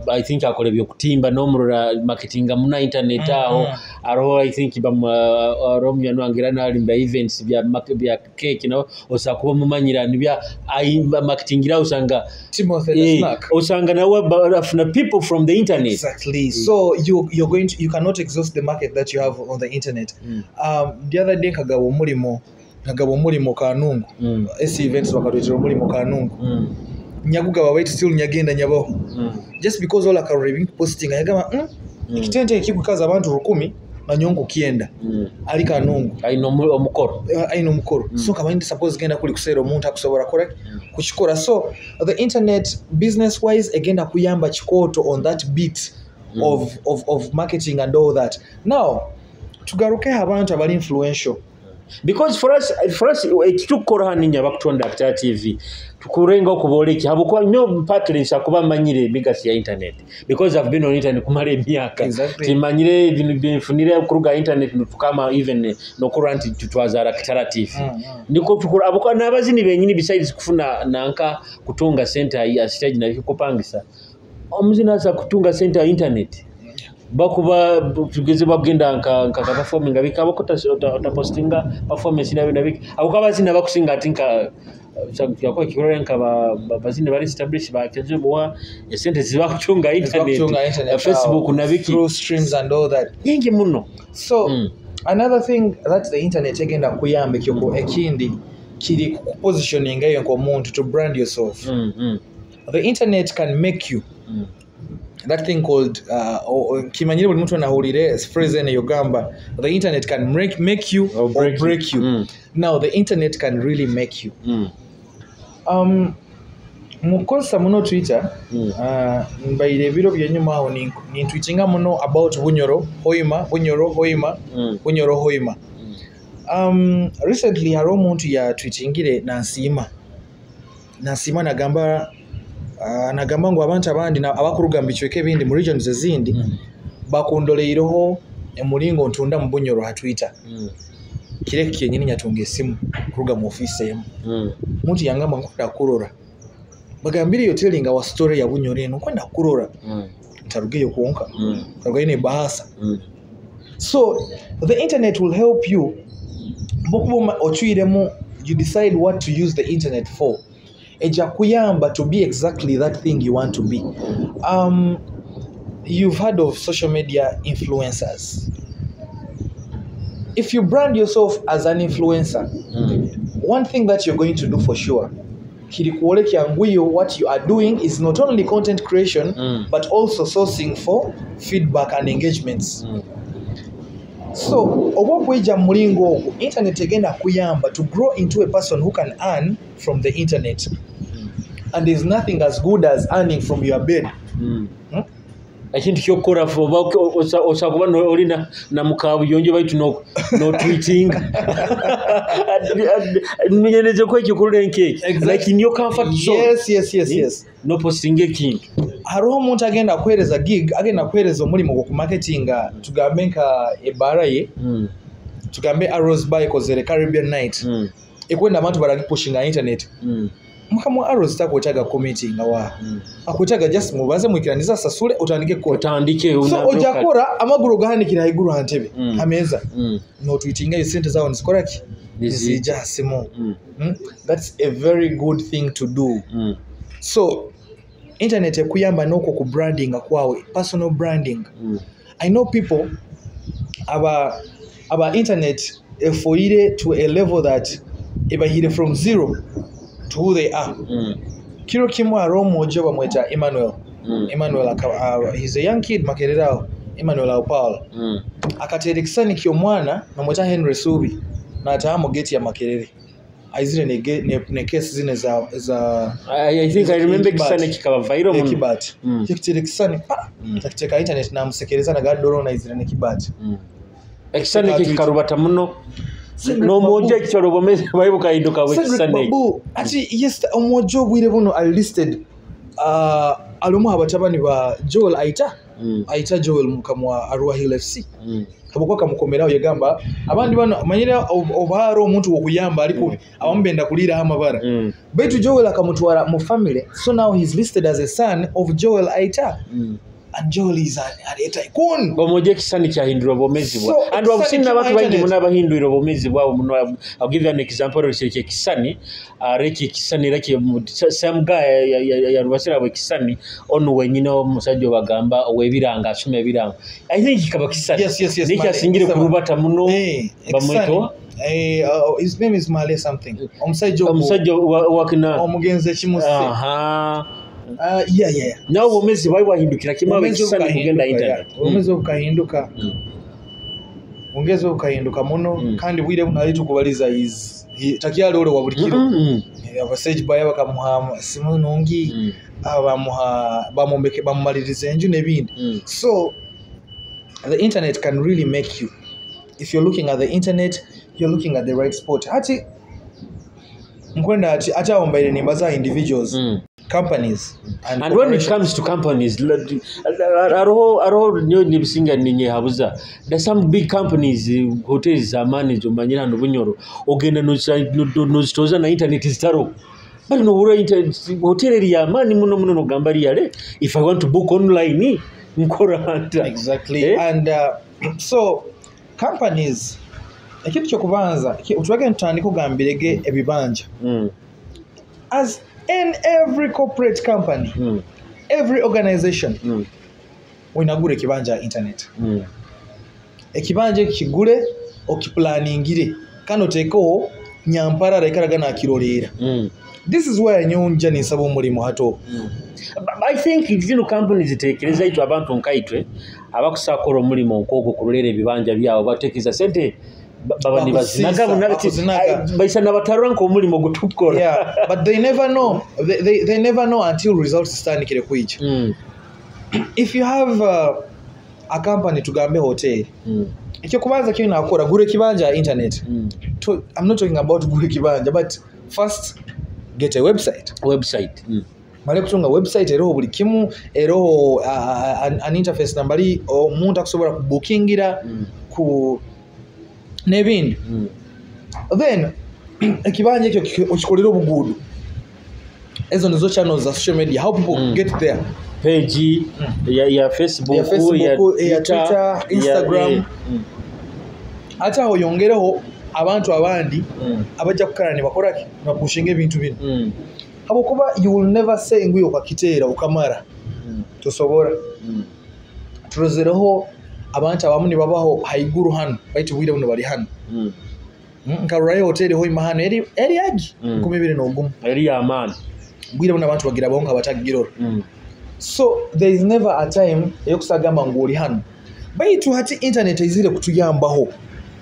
I think akora ebyokutimba n'omurora marketinga muna internet aho. Aroho I think ariho munywani wange era narimba events bya bya cake, nawe osanga kuba omumanyira nibya marketingira osanga Timothy the snack. Osanga nawe afuna people from the internet. Exactly. So you're going to, you cannot exhaust the market that you have on the internet. The other day nkagaba omulimo Kanungu. S Events bakatwetera omulimo Kanungu. Nyagugaba baitu still nyagenda nyabaho. Just because all akarora ebintu posting yagamba ekitente ekikukaza abantu 1000 nanyo nkukyenda. Ali Kanungu. Aine omukoro. Aine omukoro. So nkaba ndi suppose genda kuli kuseera omuntu akusobola kora kukikora. So the internet, business wise, egenda kuyamba kikooto on that bit of marketing and all that. Now tugaruke abantu abali influential. Because for us ekitukukora hano inya abakutonda Akitara TV, tukurenga okubola eki habwokuba nyo partly nsa kuba manyire emigasi ya internet because I've been on internet kumara emyaka. Timanyire ebintu byenfunire kuruga internet nitukama even nokurora nti tutwazara Kitara TV. Niko tukura abukuba n'abazini benyini, besides kufuna nanka kutunga sente ya stage nabikupangisa, omuzini asa kutunga sente ya internet bakuba tugeze bagenda nka ka performing bikaba ko utapostinga performance nabi nabiki abo kabazina bakusinga ati nka yakuba kikorera nka bazini bari established bakenze muwa esente ziba kutunga internet, Kutunga internet, Facebook nabiki through streams and all that. Nyingi muno. So another thing that the internet egenda kuyamba ekyoko ekindi kiri kupositioninga eyo nk'omuntu, to brand yourself. The internet can make you that thing called kimanyire buli muntu anahulire phrase eno yogamba, the internet can make you or break or break you. Now the internet can really make you. Mukozesa muno Twitter. Mbaire ebiro byenyuma awo nintwitinga muno about Bunyoro Hoima, Bunyoro Hoima, Bunyoro Hoima. Recently hariho omuntu yatwitingire nansiima nansiima nagamba, nagamba ngu abantu abandi abakuruga mu bicweka ebindi, mu regions ezindi, bakundoleireho emulingo ntunda mu Bunyoro ha Twitter. Kireki kyenyini nyatunga esimu kuruga mu ofiisi emu. Muntu yangamba, "Nkwenda kurora, bagambire yo telling our story ya Bunyoro eno, nkwenda kurora." Ntarugeyo kwonka, ntarugayo nebahasa. So the internet will help you bokuba ocwiremu, you decide what to use the internet for. Ejja kuyamba to be exactly that thing you want to be. You've heard of social media influencers. If you brand yourself as an influencer, one thing that you're going to do for sure kiri kuolekya ngwiyo what you are doing is not only content creation but also sourcing for feedback and engagements. So oba okwija mu mulingo ogwo, internet egenda kuyamba to grow into a person who can earn from the internet. And there's nothing as good as earning from your bed. Ekintu kyokukora oba osobola kuba oli na mukabuyonjo baitu notwitinga menyerezeko ekikulira nkeki like in your comfort zone. Yes. Nopostinga ekintu. Hariho omuntu agenda kuheereza gig, agenda kuheereza omulimu gw'okumarketinga, tugambe nka ebbaara ye. Tugambe Arrows Bar ekozere Caribbean Night, ekwenda abantu baragipushinga internet. Mukama wa Arrows takwetaaga committee nga wa akwetaaga, just mubanze mwikiraniza, sasule, otandike kukola. Otandike. So ojja kukora amaguru gahanikira haiguru ha ntebe, hameza, notwitingayo sente zawe nizikoraki? Nizija. Nizija ha simu. That's a very good thing to do. So internet ekuyamba n'okwo ku branding kwawe, personal branding. I know people aba internet efoire to a level that ebahire from zero to who they are. Kiro kimu hariho omwojo bamweta Emmanuel. Emmanuel he's a young kid, Makerere aho, Emmanuel Aupal. Akateera ekisani ky'omwana bamweta Henry Subi n'ataaha mu gate ya Makerere aizire ne case zine za I think I remember. Ekibaati. Ekisane kikaba viral muno. Ekibaati. Kikiteera ekisani pa, akiteeka internet, namusekereza nagadoro naizire nekibaati. Ekisane ekyo kikarubata muno. Cedric N'omwojo Babu. ekisolo obwomezi bwai bukahinduka Cedric bwekisane ekyo. Babu ati yes, omwojo obwire buno ali listed, alimu abatabani ba Joel Aita. Aita Joel mukama wa Arua Hill FC. Habwokuba kamukomeraho yagamba abandi bano manyire oba hariho omuntu wokuyamba ali kubi, abamu benda kuliiraho amabara. Baitu Joel akamutwara mu family, so now he's listed as a son of Joel Aita. And Joel is a tycoon. Omwojo ekisani kyahindura obwomezi bwa So, and ekisani wabusini kimu n'abantu baingi internet. muno abahindwire obwomezi bwabo muno. I'll give you an example ekyo ekisani, reki ekisani reki same guy yarubasira abo ekisani onu wenyine omusajja obagamba ow'ebiranga, asoma ebiranga. I think kikaba kisani. Yes, Naye Male. kyasingire Mr. kurubata muno. Ekisani. Bamwita His name is Male something, omusajja ogwo. Omusajja wakina Omugenzi ekimuse. Aha. Yeah. Nawe obwomezi bwali bwahindukira kimu abo Obwomezi ekisani kugenda bukahinduka, internet. yeah. Obwomezi bukahinduka. Bwongezi bukahinduka muno. Kandi bwire buno ali tukubaliza is takyali ole wa buli kiro. Abasajja baya bakamuha simu nungi, bamuha, bamumbeke, bamumaliriza enju n'ebindi. So the internet can really make you. If you're looking at the internet, you're looking at the right spot. Hati nkwenda ati ate awo mbaire nimbaza individuals, companies and, And when it corporations. Comes to companies, hariho nyo nibisinga ninyehabuza. There's some big companies, hotels z'amaani zomanyire hano Bunyoro, ogenda nozitoza na internet zitaro, bali nohura internet hotel eri y'amaani muno muno, nogamba riyale, if I want to book online nkora nta? Exactly. Eh? And so companies, ekintu kyokubanza otwage ntutandika ogambirege ebibanja. As in every corporate company, every organization, wenagura ekibanja ya internet, ekibanja ekyo kigule, okiplaningire kandi oteekeho nyamparara ikaraga nakiroleera. This is where nyonja ninsaba omulimu hato. But I think zino companies ziteekereza itwe abantu nkaitwe abakusakora omulimu nk'ogwo kurolera ebibanja byabo, batekereza sente baba nibazinaga. Bakusiisa, Bakusiisa. Bakuzinaga. Baisa nabatarura nk'omulimo gutukora. Yeah, but they never know, they never know until results zitandikire kwija. If you have a company, tugambe hotel, ekyokubanza kyolina kukora, gura ekibanja ya internet. I'm not talking about gura ekibanja, but first get a website. Website. Male kutunga website eroho buli kimu, eroho an interface nambali omuntu akusobola kubukingira ku n'ebindi. Then ekibanja ekyo okikolere obuguudo. Ezo nizo channels za social media, how people get there. Page ya Facebook, Ya Facebook, ya Twitter, Instagram. Ate aho yongereho abantu abandi abajja kukala ne bakolaki, nibapushinga ebintu bino, habwokuba you will never say nguyo okakiteera okamara. Tosobora. Turozereho abantu abamu nibabaho haiguru hano baitu bwire buno bali hano. Nkarurayo hoteli hoima hano eri agi 21. Eri y'amaani. Bwire buno abantu bagira bonka batagirora. So there is never a time eyokusagamba ngu oli hano, baitu hati internet eizire kutuyambaho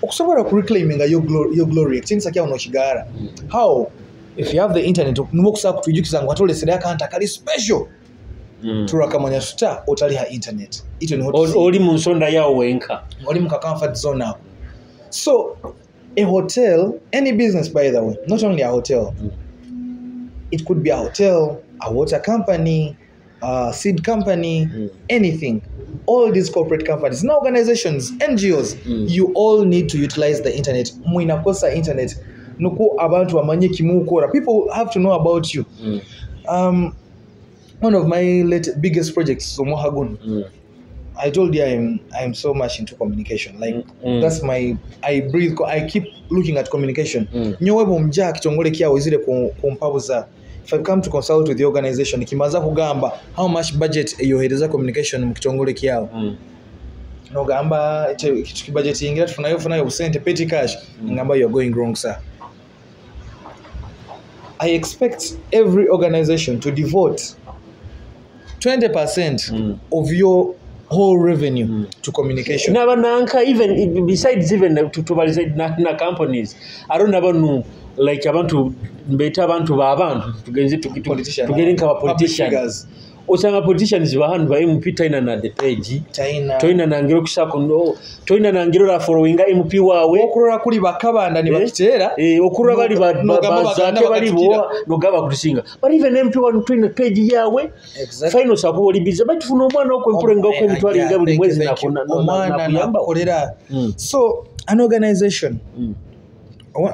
okusobola kureclaiminga your glory, ekitinisa kyawe nokigara. How, if you have the internet, nimwo okusobola kutwijukiza ngu atolesere akantu akali special. Turakamanya tuta otali ha internet? Itwe niho Oli mu nsonda yawo wenka. Oli mu ka comfort zone ako. So a hotel, any business by the way, not only a hotel, it could be a hotel, a water company, a seed company, anything. All these corporate companies na organizations, NGOs, you all need to utilize the internet. Mwinakosa internet nuko abantu bamanye kimukora. People have to know about you. One of my late biggest projects, omwaka guno, I told you I'm so much into communication. Like, that's my, I breathe, I keep looking at communication. Nyowe bwomja kitongole kyawe zile kumpabuza, if I come to consult with the organization, kimaza kugamba how much budget eyohereza communication mu kitongole kyawe, nogamba tukibudgetingira tufunayo funayo busente petty cash, ngamba you're going wrong, sir. I expect every organization to devote 20% of your whole revenue to communication. Nabananka, even besides, even tubalize na companies aro nabanu, like abantu mbeta abantu babantu tugenze Politician. tugende nka Public politician. figures. Osanga politicians bahanu ba MP taina na the page. China. Toina nangiro kusako no toina nangiro la followinga MP wawe. Okurora kuli bakabanda ne bakiteera. Okurora bali Nogamba bazake baganda bali bakatukira. bo nogaba kutusinga, but even MP wanu toina page yawe. Final sakuba oli busy, but tufuna omwana okwempula nga okwemitwalo nga buli mwezi Thank you. Omwana nakuyamba. Nakukolera. So an organization,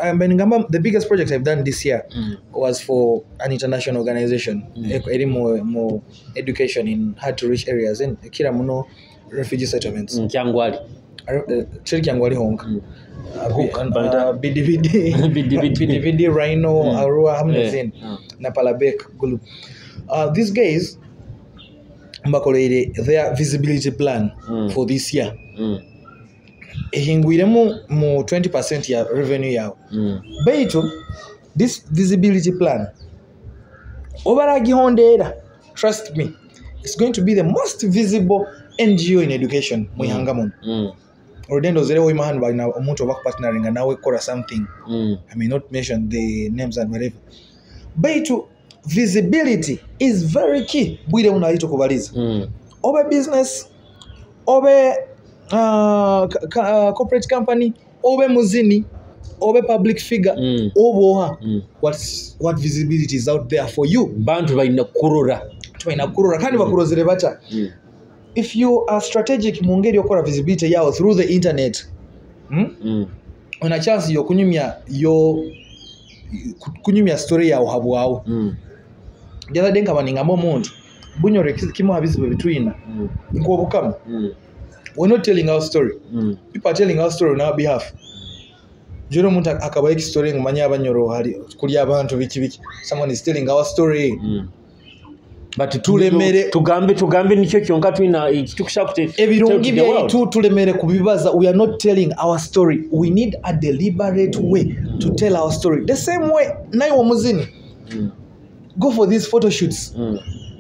I mean, ngamba, the biggest project I've done this year was for an international organization eri mu education in hard to reach areas in kira muno refugee settlements. Kyangwali. Teri Kyangwali honka. Banda. BDBD. BDBD. BDBD, Rhino, Arua, hamwe n'izindi. Na Palabek Gulu. These guys mbakoleire their visibility plan for this year. Ehingwiremu mu 20% ya revenue yawe. Baitu this visibility plan obaragihondera, trust me, it's going to be the most visible NGO in education mu ihanga muno. Already ndozerewo imahano balina omuntu oba kupartneringa nawe kora something. I may not mention the names and whatever. Baitu visibility is very key bwire buno ali tukubaliza. Obe business, obe corporate company, obe muzini, obe public figure, oboha. What visibility is out there for you? Bantu balina kurora. Tubalina kurora kandi bakurozere bata. If you are strategic mu ngeri okora visibility yawo through the internet, Ona chance yokunyumya yo kunyumya story yawo habwawo. The other day nkaba ningamba omuntu Bunyoro kimu ha bizibu bitwina nk'obukama. We're not telling our story. People are telling our story on our behalf. Jero omuntu akabaho ekistory ngumanye Abanyoro hari kuli abantu biki biki. Someone is telling our story. But Tulemere- tugambe nikyo kyonka tulina ekitukusa kute Ebirungi tell to the world. byaitu tulemere kubibaza. We are not telling our story. We need a deliberate way to tell our story. The same way naye omuzini, go for these photo shoots.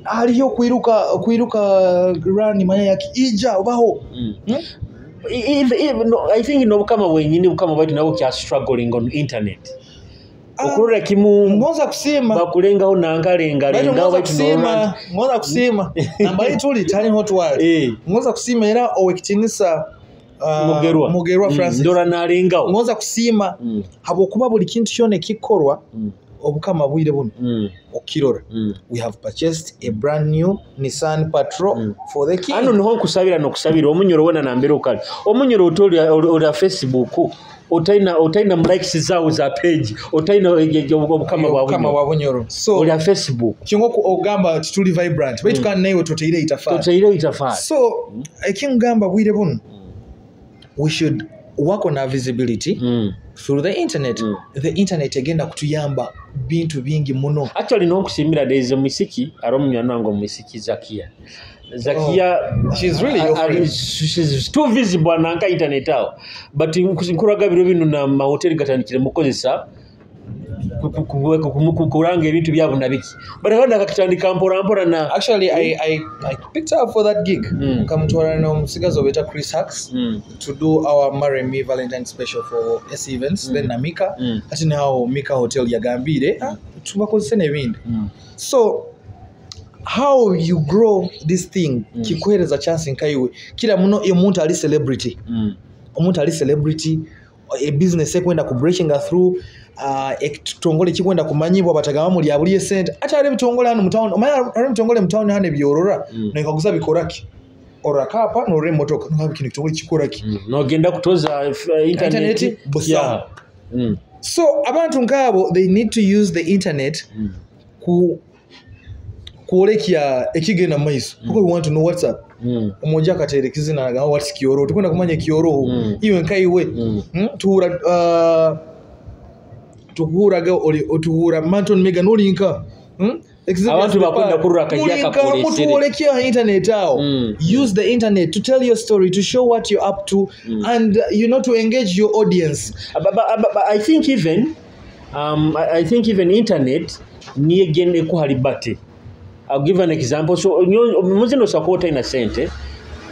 Haliyo kwiruka run manya yaki ija obaho. Even, no, I think n'obukama bwenyini bukama bwaitu nabwo kya struggling on internet. Okurora kimu Ngonza kusiima. Bakulengaho Baitu nangalengalengaho ngonza baitu kusiima, norora ngonza kusiima. Nambali tuli tali hotwali. Ngonza kusiima era owekitinisa Mugerwa. Mugerwa Francis. Ndora nalengaho. Ngonza kusiima habwokuba buli kintu kyona ekikorwa obukama bwire buno okirora. We have purchased a brand new Nissan Patrol for the king. Ano niho nkusabira nokusabira Omunyoro wena nambere okali Omunyoro otoli oli Facebook otaina likes zawo za page otaina obukama bwa Obukama Bunyoro. bwa Bunyoro. So oli Facebook kingo ogamba nti tuli vibrant baitu kandi nawe toteire itafaali. Toteire itafaali. So ekingamba bwire buno, we should work on our visibility through the internet. The internet egenda kutuyamba bintu bingi muno. Actually nonkusimira, there is a musiki ari omunywani wange omusiki Zakia. Zakia. Oh, she's really your friend. She's too visible ananka internet awo, but nkuraga biro bino na mahoteli gatandikire mukozesa kuranga ebintu byabo nabiki, but abandi akakitandika mpora mpora na Actually, I picked her up for that gig. Nkamutwara n'omusigazi obeta Chris Hacks to do our Marry Me Valentine special for S Events, then na Mika. Ati nawo Mika Hotel yagambire, ah, tubakozese n'ebindi. So how you grow this thing kikuhereza chance nkaiwe kila muno omuntu ali celebrity. Omuntu ali celebrity, e business ekwenda ku breaking through, ekitongole kikwenda kumanyibwa batagamba muli abuli esente ate ali ebitongole hano mu town, omanyi ali ebitongole mu town hano ebyorora nekaguza bikoraki. Orakapa norora emotoka nogamba kino kitongole kikora ki? Nogenda kutoza internet, Internet, busa. Yeah. So abantu nk'abo, they need to use the internet ku kwolekya ekigenda mu maiso, because we want to know what's up. Omoja akateera ekizina nagamba, "What's kioro?" Tukwenda kumanya ekioro. Iwe nkaiwe. Tuhura tuhuuraga oli tuhuura Manton Megan olinka. Abantu bakwenda kurura akajja Mulinka, akakolesere. mutuolekye ha internet awo. Use the internet to tell your story, to show what you're up to, and to engage your audience. But I think even internet niyo egenda ekuha liberty. I'll give an example. So muzino osaba ina sente,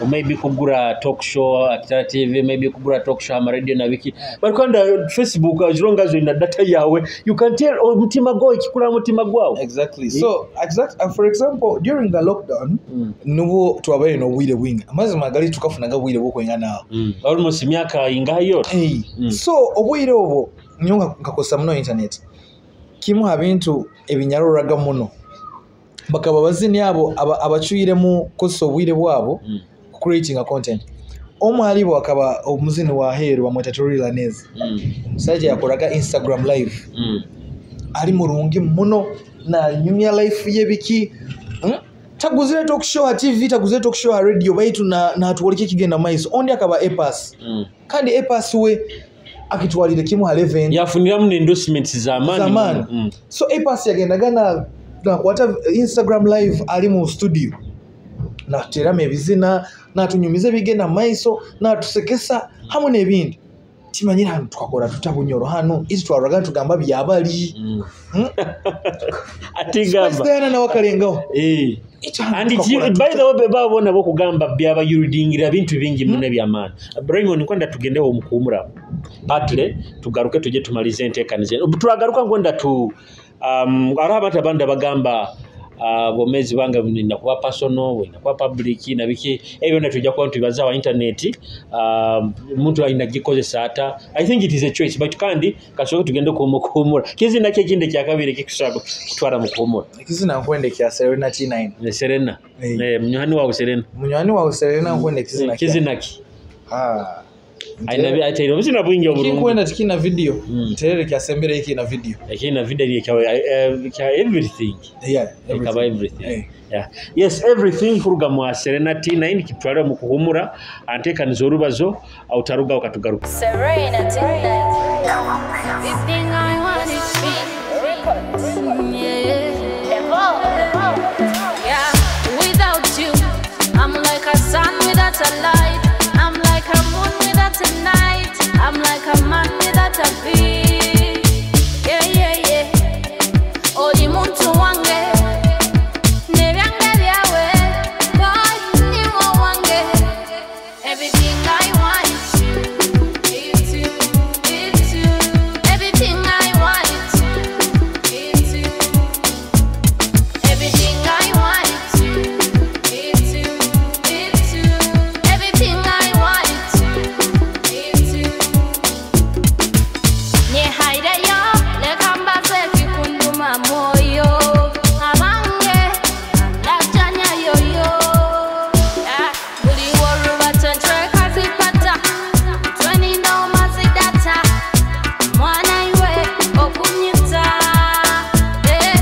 or maybe kugura talk show at TV, maybe kugura talk show ama radio na biki, but kwanda Facebook, as long as ina data yawe, you can tell omutima gwawe kikula mutima gwawe. Exactly. So for example, during the lockdown, nubwo twabaire n'obwire bwingi, amazima gali tukafunaga bwire bwokwengana awo. Almost emyaka ingahi yona. Hey. So obwire obwo nyo nkakozesa muno internet. Kimu ha bintu ebinyaroraga muno, bakaba bazini abo abacwiremu kukozesa obwire bwabo creating a content. Omu halibo akaba omuzini wa heru bamweta Tory Lanez. Omusajja yakoraga Instagram Live. Ali murungi muno, nanyumya life ye biki. Taguzire talk show ha TV, taguzire talk show ha radio, baitu natuwoleka ekigenda maiso. Ondi akaba A Pass. Kandi A Pass we akitwalire kimu ha 11. Yafuniramu ne endorsements z'amaanyi. Z'amaanyi. So A Pass yagendaga nakwata Instagram Live ali mu studio, nateramu ebizina, natunyumiza ebigenda mu maiso, natusekesa hamwe n'ebindi. Timanyire hano tukakora tuta bunyoro hano isi twaruraga nitugamba byabali. Ate Spice gamba Diana nawe akalengaho. Ito hano And tukakora by tuta. the way, babona bokugamba byabayuridingira bintu bingi muno ebyamaani. Raymond, nkwenda tugendeho omukuumura partly, tugaruke tujye tumalize enteekaniza. Turagaruka nkwenda tu hariho abantu abandi abagamba bwomezi bwange bulina kuba personal, bulina kuba public na biki ebyo byonna tujja kuba ntubibaza wa internet. Omuntu alina gikozesa ata? I think it is a choice, but kandi kasooke tugende kumukuumura. Kizina ki ekindi ekyakabiri ekikusobola kutwara mu kuwumura? Ekizina nkwenda ekya Serena T9. Ne Serena. Eh. Eh, munywani wawe Serena. Munywani wawe Serena, nkwenda ekizina kya Kizina ki? Ah. Aina ateire obuzina bwingi obulungi. Kinkwenda tikina video, nterere kyasembere ekina video. Ekina video ekya kya everything. Yeah. Ekaba everything. Eh. Yeah. Yes, everything kuruga mu Serena T9 kitwale mu kuhumura anteekaniza orubazo autaruga ukatugaruka. Serena T9. Everything I want is me. Yeah. Yeah. Without you, I'm like a sun without a light. I'm like a moon without a night. I'm like a man without a beat. Yeah. Oli muntu wange. Nebyange byawe. Boy, niwo wange. Everything I want is you. It's you, it's you. Everything I want is you. It's you. Everything I want is you. It's you, it's you. Everything I want is you. It's you. Nyehaireyo leka mbaze kikunduma moyo abange lajanya yoyo. Ah, buli woruba ntweka zipata twenina omazidata mwana iwe okunyita. Eh,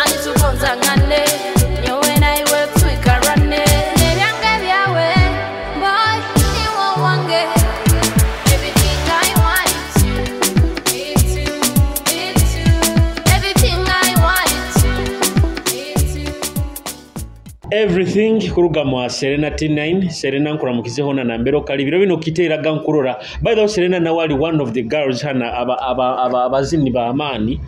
anitugonzangane nyowe naiwe twikarane nebyange byawe boy niwo wange. Everything I want is you. It's you, it's you. Everything I want is you. It's you. Everything kuruga mu Serena T9. Serena, nkuramukize hona nambero kali biro bino kiteeraga nkurora. By the way, Serena nawe ali one of the girls hana abazini b'amaani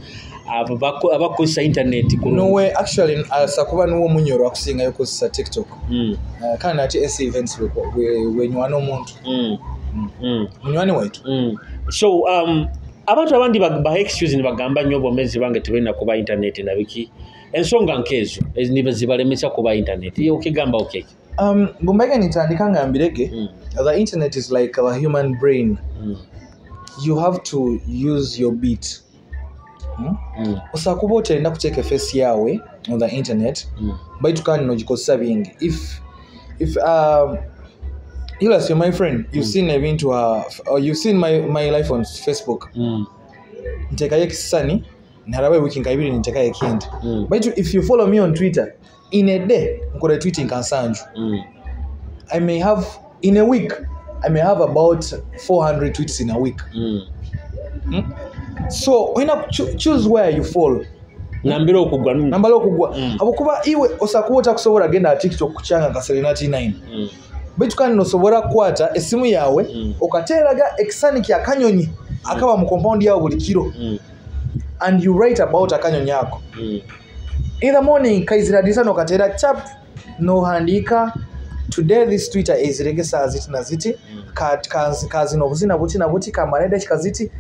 abakozesa internet ku Nowe actually asa kuba niwo munyoro akusingayo kukozesa TikTok. Kandi ate AC Events wenywana omuntu. Munywani waitu. So abantu abandi baha excuse nibagamba nnyo obwomezi bange tebulina kuba internet na biki, ensonga nkezo niba zibalemesa kuba internet. Iyo okigamba okeke? Bumbaga nitandika nga mbirege. The internet is like a human brain. You have to use your beat. Osobola kuba oterina kuteeka face yawe on the internet, baitu kandi nogikozesa bingi. If If Ilas, you're my friend, you've seen ebintu or you've seen my life on Facebook. Ntekayo ekisani nalaba ewiki nka ibiri nintekayo ekindi. But if you follow me on Twitter, in a day nkola tweet nka nsanju. I may have in a week I may have about 400 tweets in a week. So olina choose where you fall. Nambira okugwa. Nambala okugwa. Habwokuba iwe osakuba otakusobola genda ha TikTok kukyanga nka Serena T9. Baitu kandi nosobora kukwata esimu yawe okateeraga ekisani kya kanyonyi akaba mu compound yawe buli kiro and you write about akanyonyi ako. In the morning kaizira dirisa nokateera chap nohandiika today this Twitter ezirege saa ziti na ziti kazina obuzina buti na buti kamara edakika ziti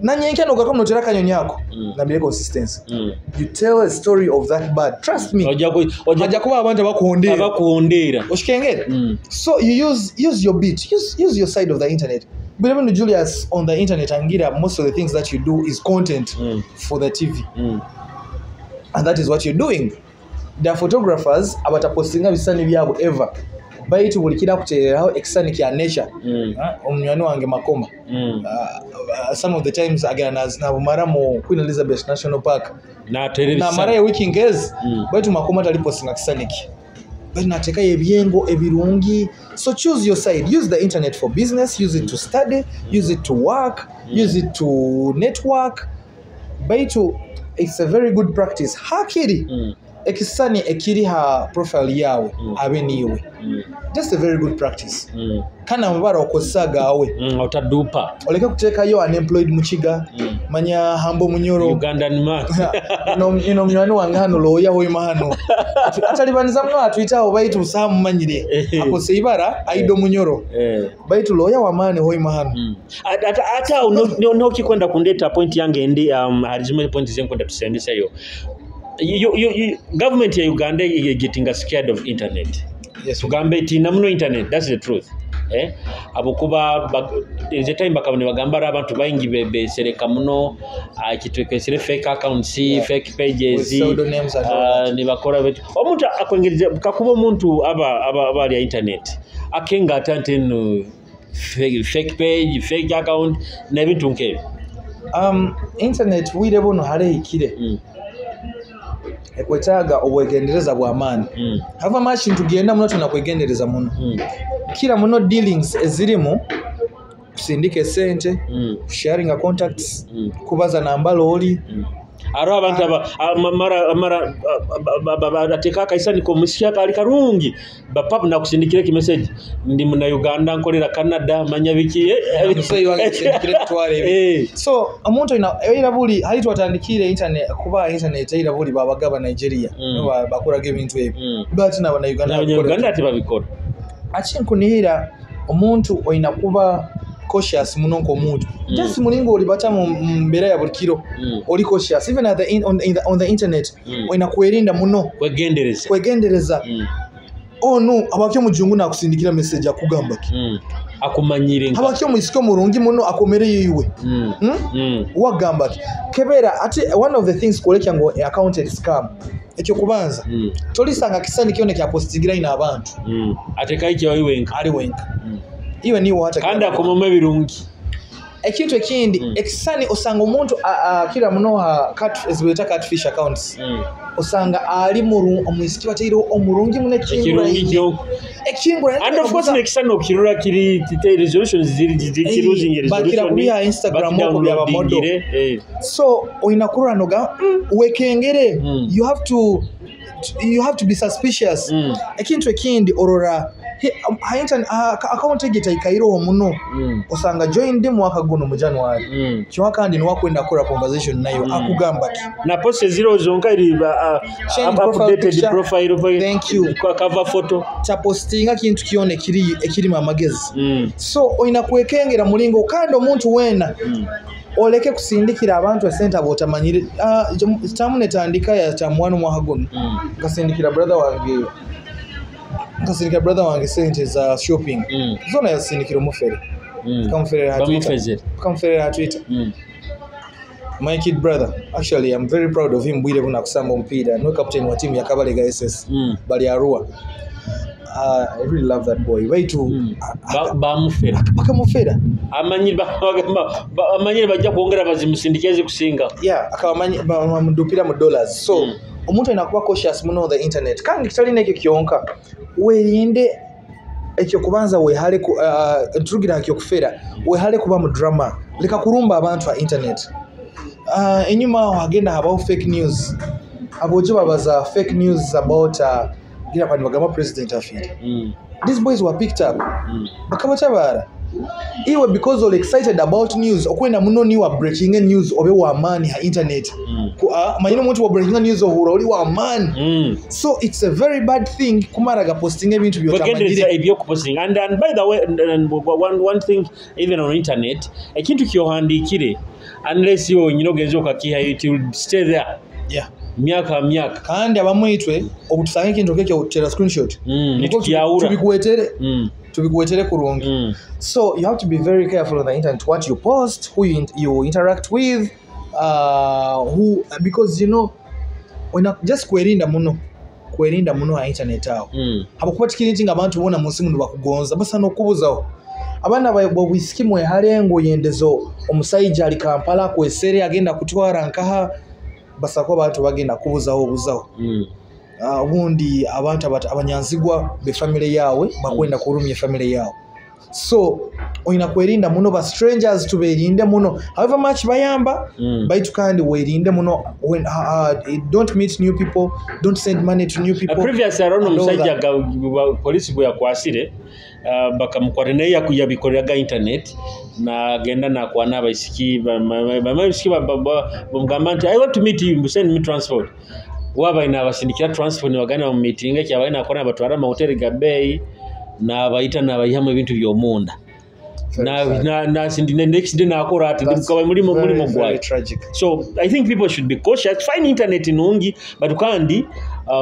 nanyenkya nogaruka notera akanyonyi ako. Nambire consistency. You tell a story of that bird, trust me, ajja kuba abantu abakuhondera. Abakuhondera. Oshikengere. So you use your bit, use your side of the internet. But even Julius on the internet angira most of the things that you do is content for the TV. And that is what you're doing. The photographers abatapostinga bisani byabo ever. Baitu buli kira kutereraho ekisani kya nature. Omunywani wange Makoma. Some of the times agenda nabumara mu Queen Elizabeth National Park. Namara ya wiki ngezi. Baitu Makoma talipostinga kisani ki. Baitu natekayo ebyengo ebirungi. So choose your side. Use the internet for business, use it to study, use it to work, use it to network. Baitu it's a very good practice. Hakiri ekisani ekiri ha profile yawe abe niwe. Just a very good practice. Kana mubara okozesa gawe. Otadupa. Oleke kuteekayo unemployed mukiga. Manya hambo munyoro. Ugandan man. Ino munywani wange hano looya hoima hano. Atalibaniza muno atwitaho baitu busaha mumanyire. Akose ibara aido munyoro. Baitu looya wamaani hoima hano. Ata nokikwenda kundeta point yange ndi harizimwe point zenkwenda tusendiseyo. Government ya Uganda is getting scared of internet. Yes. Tugambe tina muno internet, that's the truth. Abokuba the time bakabone bagamba abantu baingi besereka muno kitwekesere fake accounts, fake pages, ni bakora betu. Omuntu akwengereza kakuba omuntu aba aba ya internet. Akenga atante no fake page, fake account n'ebintu nkebyo. Internet wire buno harehikire. Ekwetaaga obwegendereza bw'amaani. Hava mashi ntugenda muno tunakwegendereza muno. Kira muno dealings ezirimu kusindika esente, sharing contacts, kubaza nambala oli. Aro abantu aba mara ateka akaisani ko musya kali karungi bapapu nakusindikira ki message ndi muna Uganda nkolera Canada manya biki museyi wange kusindikira twale ebi. So omuntu ina era buli hali twatandikire internet kuba internet era buli babagaba Nigeria no bakoraga ebintu ebyo. But na bana Uganda na Uganda ati babikora. Akinkunihira omuntu oyina kuba cautious muno nk'omuntu. Just mulingo olibata mu mbeera ya buli kiro. Oli cautious even at the on the internet. Oyina kwerinda muno. Kwegendereza. Kwegendereza. Ono abakyo mujungu nakusindikira message akugamba ki. Akumanyire nka. Abakyo mwisiko murungi muno akomereye iwe. Wagamba ki. Kebera ati one of the things kolekya ngo accounted scam. Ekyo kubanza. Tolisanga kisani kyone kya postingira ina abantu. Ateka ikyo wenka. Ali wenka. Iwe niwo hata kandi akomoma ebirungi. Ekintu ekindi ekisani osanga omuntu akira muno ha ezibeta catfish accounts. Osanga ali omwisiki bateireho omurungi muno ekingura. And of course nekisani okirura kiri resolution ziri ziri resolution bakira kubiha Instagram oko byaba model. So oyina kurura noga wekengere. You have to be suspicious. Ekintu ekindi orora account egitaikairoho muno. Osanga joined mwaka guno mu January. Kiwa kandi niwakwenda kora conversation nayo akugamba ki na post zero zonka iri updated profile. Thank you. Cover photo cha postinga kintu kione kiri ekirima amagezi. So oyina kwekengera mulingo kandi omuntu wena oleke kusindikira abantu esente abotamanyire. Tamune tandika ya tamwanu mwaka guno ngasindikira brother wange sente za shopping. Zona yasindikira omufere. Kamufere Twitter. My kid brother, actually I'm very proud of him. Bwire buna kusamba omupiira. No captain wa team ya Kabalega SS. Bali Arua. I really love that boy. Baitu Bamufera. Bakamufera. Amanyire bajja kwongera bazimusindike ezikusinga. Yeah, akabamanyi bamudupira mu dollars. So omuntu alina kuba cautious muno on the internet. Kandi kitalina ekyo kyonka, weerinde ekyo kubanza wehale turugira kyokufera, wehale kuba mu drama, leka kurumba abantu ha internet. Enyuma aho hagenda habaho fake news, abojo babaza fake news about gira kwani bagamba president afiire. These boys were picked up, bakabatabara iwe because all excited about news, okwenda muno niwa breaking news obe wa maani ha internet. Manyine omuntu wa breaking news ohura oli wa maani. So it's a very bad thing kumara ga posting ebintu Wegendereza byotamanyire. Ebyokuposting. And by the way, and one thing, even on internet, ekintu kyohandiikire, unless iwe wenyini ogenze okakiha, it will stay there myaka myaka. Kandi abamu itwe obutusanga ekintu nkekyo tutera screenshot. Niko Nitukyawura. Tubikuwetere, tubikuwetere kurungi. So you have to be very careful on the internet, what you post, who you interact with, who, because you know ona just kwerinda muno, kwerinda muno ha internet aho. Habwokuba tikiri nti nga abantu boona mu nsi muno bakugonza, basa n'okubuzaho abaana bobwisiki mwehale ngu oyendezo omusaija ali Kampala akwesere agenda kutwara nkaha, basa kuba abantu bagenda kubuzaho obuzaho. Obundi abantu abanyanzigwa be family yawe bakwenda kurumya family yawe, so olina kwerinda muno. Ba strangers tuberinde muno, however much bayamba. Baitu kandi werinde muno when, don't meet new people, don't send money to new people. Previous arono And all omusajja that. Polisi bwe yakwasire, bakamukwata naye yabikoleraga internet, nagenda nakwana abaisiki, abaisiki bamugamba nti, "I want to meet you, send me transport." Waba nabasindikira transport, nibagenda mu meeting, ekyabaye nakwana batwara amahoteli ga beeyi, nabayita nabayihamu ebintu by'omunda. Next day nakora ati That's gukaba mulimo very, mulimo very gwayo. Tragic. So I think people should be cautious. Fine, internet nungi, but kandi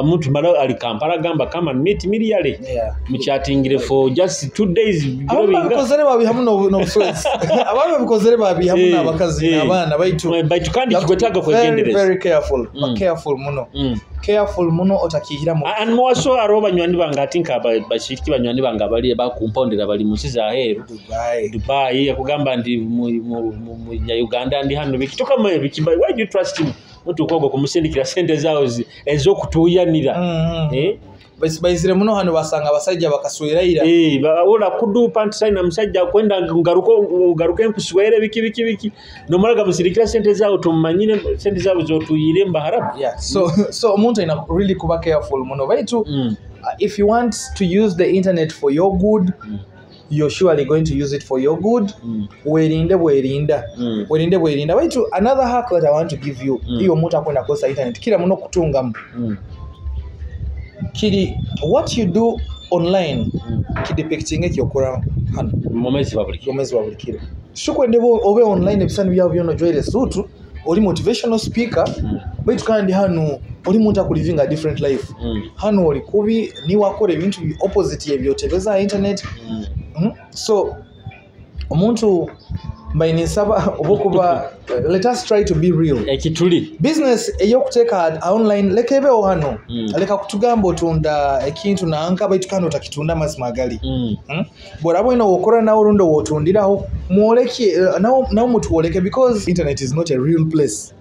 muntu mala ali Kampala agamba, "Come and meet me really." Muchatingire for just 2 days biro Abamu binga. babikozere babihamu n'obuswezi, abamu babikozere babihamu n'abakazi n'abaana baitu. Baitu kandi You have to be kikwetaaga very, kwegendereza. very careful. Ba careful muno, careful muno otakihiramu. And more so hariho banywani bange, ati nka bashiki banywani bange abali bakumpondera bali mu nsi zaheeru. Dubai. Dubai, yakugamba ndi Uganda ndi hano biki tokama biki, why do you trust him? Muntu kogo kumusindikira sente zawo ez'okutuuyanira. Eh? Baizire muno hano basanga abasajja bakasweraira. Eh, ola kudupa nti salina musajja kwenda ngaruke nkuswere biki biki biki, nomala gamusindikira sente zawo, tumanyire sente zawo zotuyire mbaharabu. Yeah, so omuntu alina really kuba careful muno baitu if you want to use the internet for your good, you're surely going to use it for your good. Werinde bwerinda, werinde bwerinda. Baitu another hack that I want to give you, iyo omuntu akwenda kukozesa internet kira muno kutungamu, kiri what you do online kidepicting ekyokora hano mumezi wa buli kiro. Omwezi wa buli kiro. Sikwende obe online ebisani byawe byona ojwaire suutu, oli motivational speaker, baitu kandi hano oli muntu akulivinga a different life. Hano oli kubi, niwakora ebintu opposite yebyotebeza internet. So omuntu mbaine nsaba oba okuba, let us try to be real. Ekituli. Business ey'okuteeka online leka ebeewo hano. Leka kutugamba otunda ekintu nanka, baitu kandi otakitunda amazima agali. Bw'oraba olina wokora nawe rundi wotundiraho, mwoleke, nawe mutwoleke, because internet is not a real place.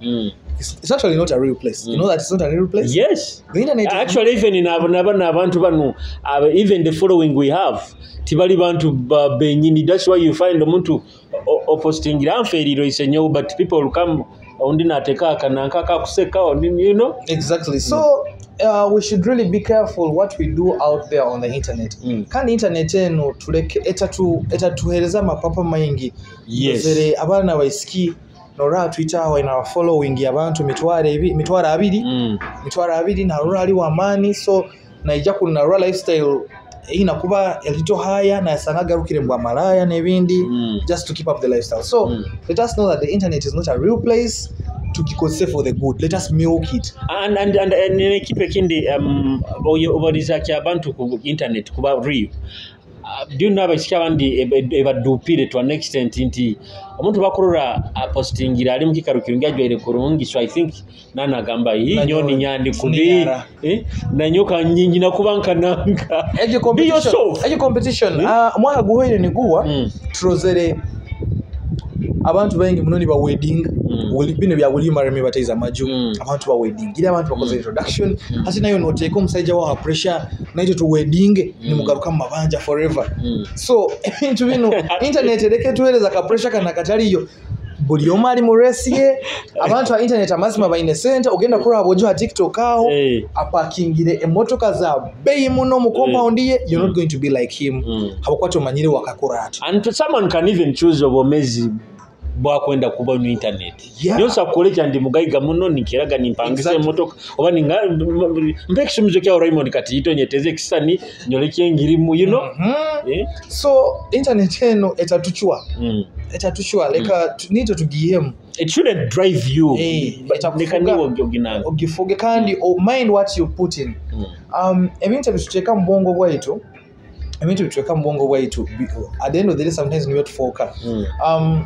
It's actually not a real place. You know that it's not a real place? Yes. The internet is Actually, even nabo abantu bano, even the following we have, tibali bantu benyini. That's why you find omuntu opostingira nferiro isenyo, but people will come, undi nateka akananka kakuseka ondi. Exactly. So we should really be careful what we do out there on the internet. Kandi internet eno tuleke etatuhereza amapapa maingi. Zere abaana baisiki noraba Twitter awo ina following abantu 200,000, 200,000, narora ali wamaani, so naija kunarora lifestyle ina kuba elito haya nasanga agarukire mbwa malaya n'ebindi, just to keep up the lifestyle. So let us know that the internet is not a real place. Tugikozese for the good, let us milk it. And nekipa ekindi, oyo obaliza ki abantu ku internet kuba real. Do you know abaisiki abandi ebadupire to an extent nti omuntu bakurora apostingira ali mukikaro kirungi, ajwaire kurungi, so I think nanagamba iyi nyoni nyandi kubi. Ninyara. Nanyoka nyingi nakuba nkananga. Egyo Be competition, yourself. Egyo competition, omwaka guhoire niguwa turozere abantu baingi muno niba wedding. Bino bya will you marry me, bataiza amaju. Abantu ba wedding, abantu bakoze introduction. Hati nayo noteeka omusajja waha pressure naitwe tu wedding, nimugaruka mu mabanja forever. So ebintu bino internet ereka etuweereza ka pressure kana kataliyo. Buli omu ali mu race ye. Abantu ba internet, amazima, baine sente. Ogenda kuraba ojo ha TikTok aho apakingire emotoka za bei muno mu compound ye. You're not going to be like him habwokuba tomanyire wakakora ati. And someone can even choose obwomezi bwakwenda kuba mu internet. Nyosa kukolekya ndi mugaiga muno, nikiraga nimpangisa emotoka oba ninga mpe ekisumizo kya Raymond kati ito nyeteze ekisani nyoleke engirimu. Eh? So internet eno etatuchwa, etatuchwa. Leka nito tugiyemu. It shouldn't drive you. Etakufuga. Leka niwe oginanga. Ogifuge kandi mind what you put in. Ebintu ebituteeka mu bwongo bwaitu, ebintu ebituteeka mu bwongo bwaitu, at the end of the day sometimes nibyo tufuuka.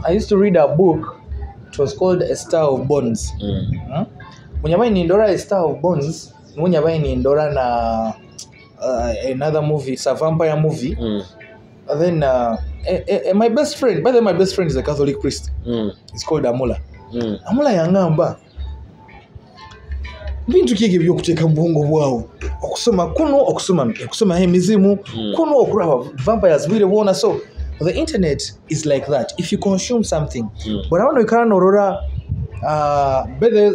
I used to read a book. It was called A Star of Bones. Munyabayi nindora A Star of Bones, munyabayi nindora na another movie. It's a vampire movie. And then my best friend, by the way, my best friend is a Catholic priest. It's called Amula. Amula yangamba, bintu ki ebyo ebyokuteeka mu bwongo bwawo, okusoma kuno, okusoma emizimu kuno, okulaba vampires bwire bwona? So the internet is like that. If you consume something, but abana oikara norora, bethe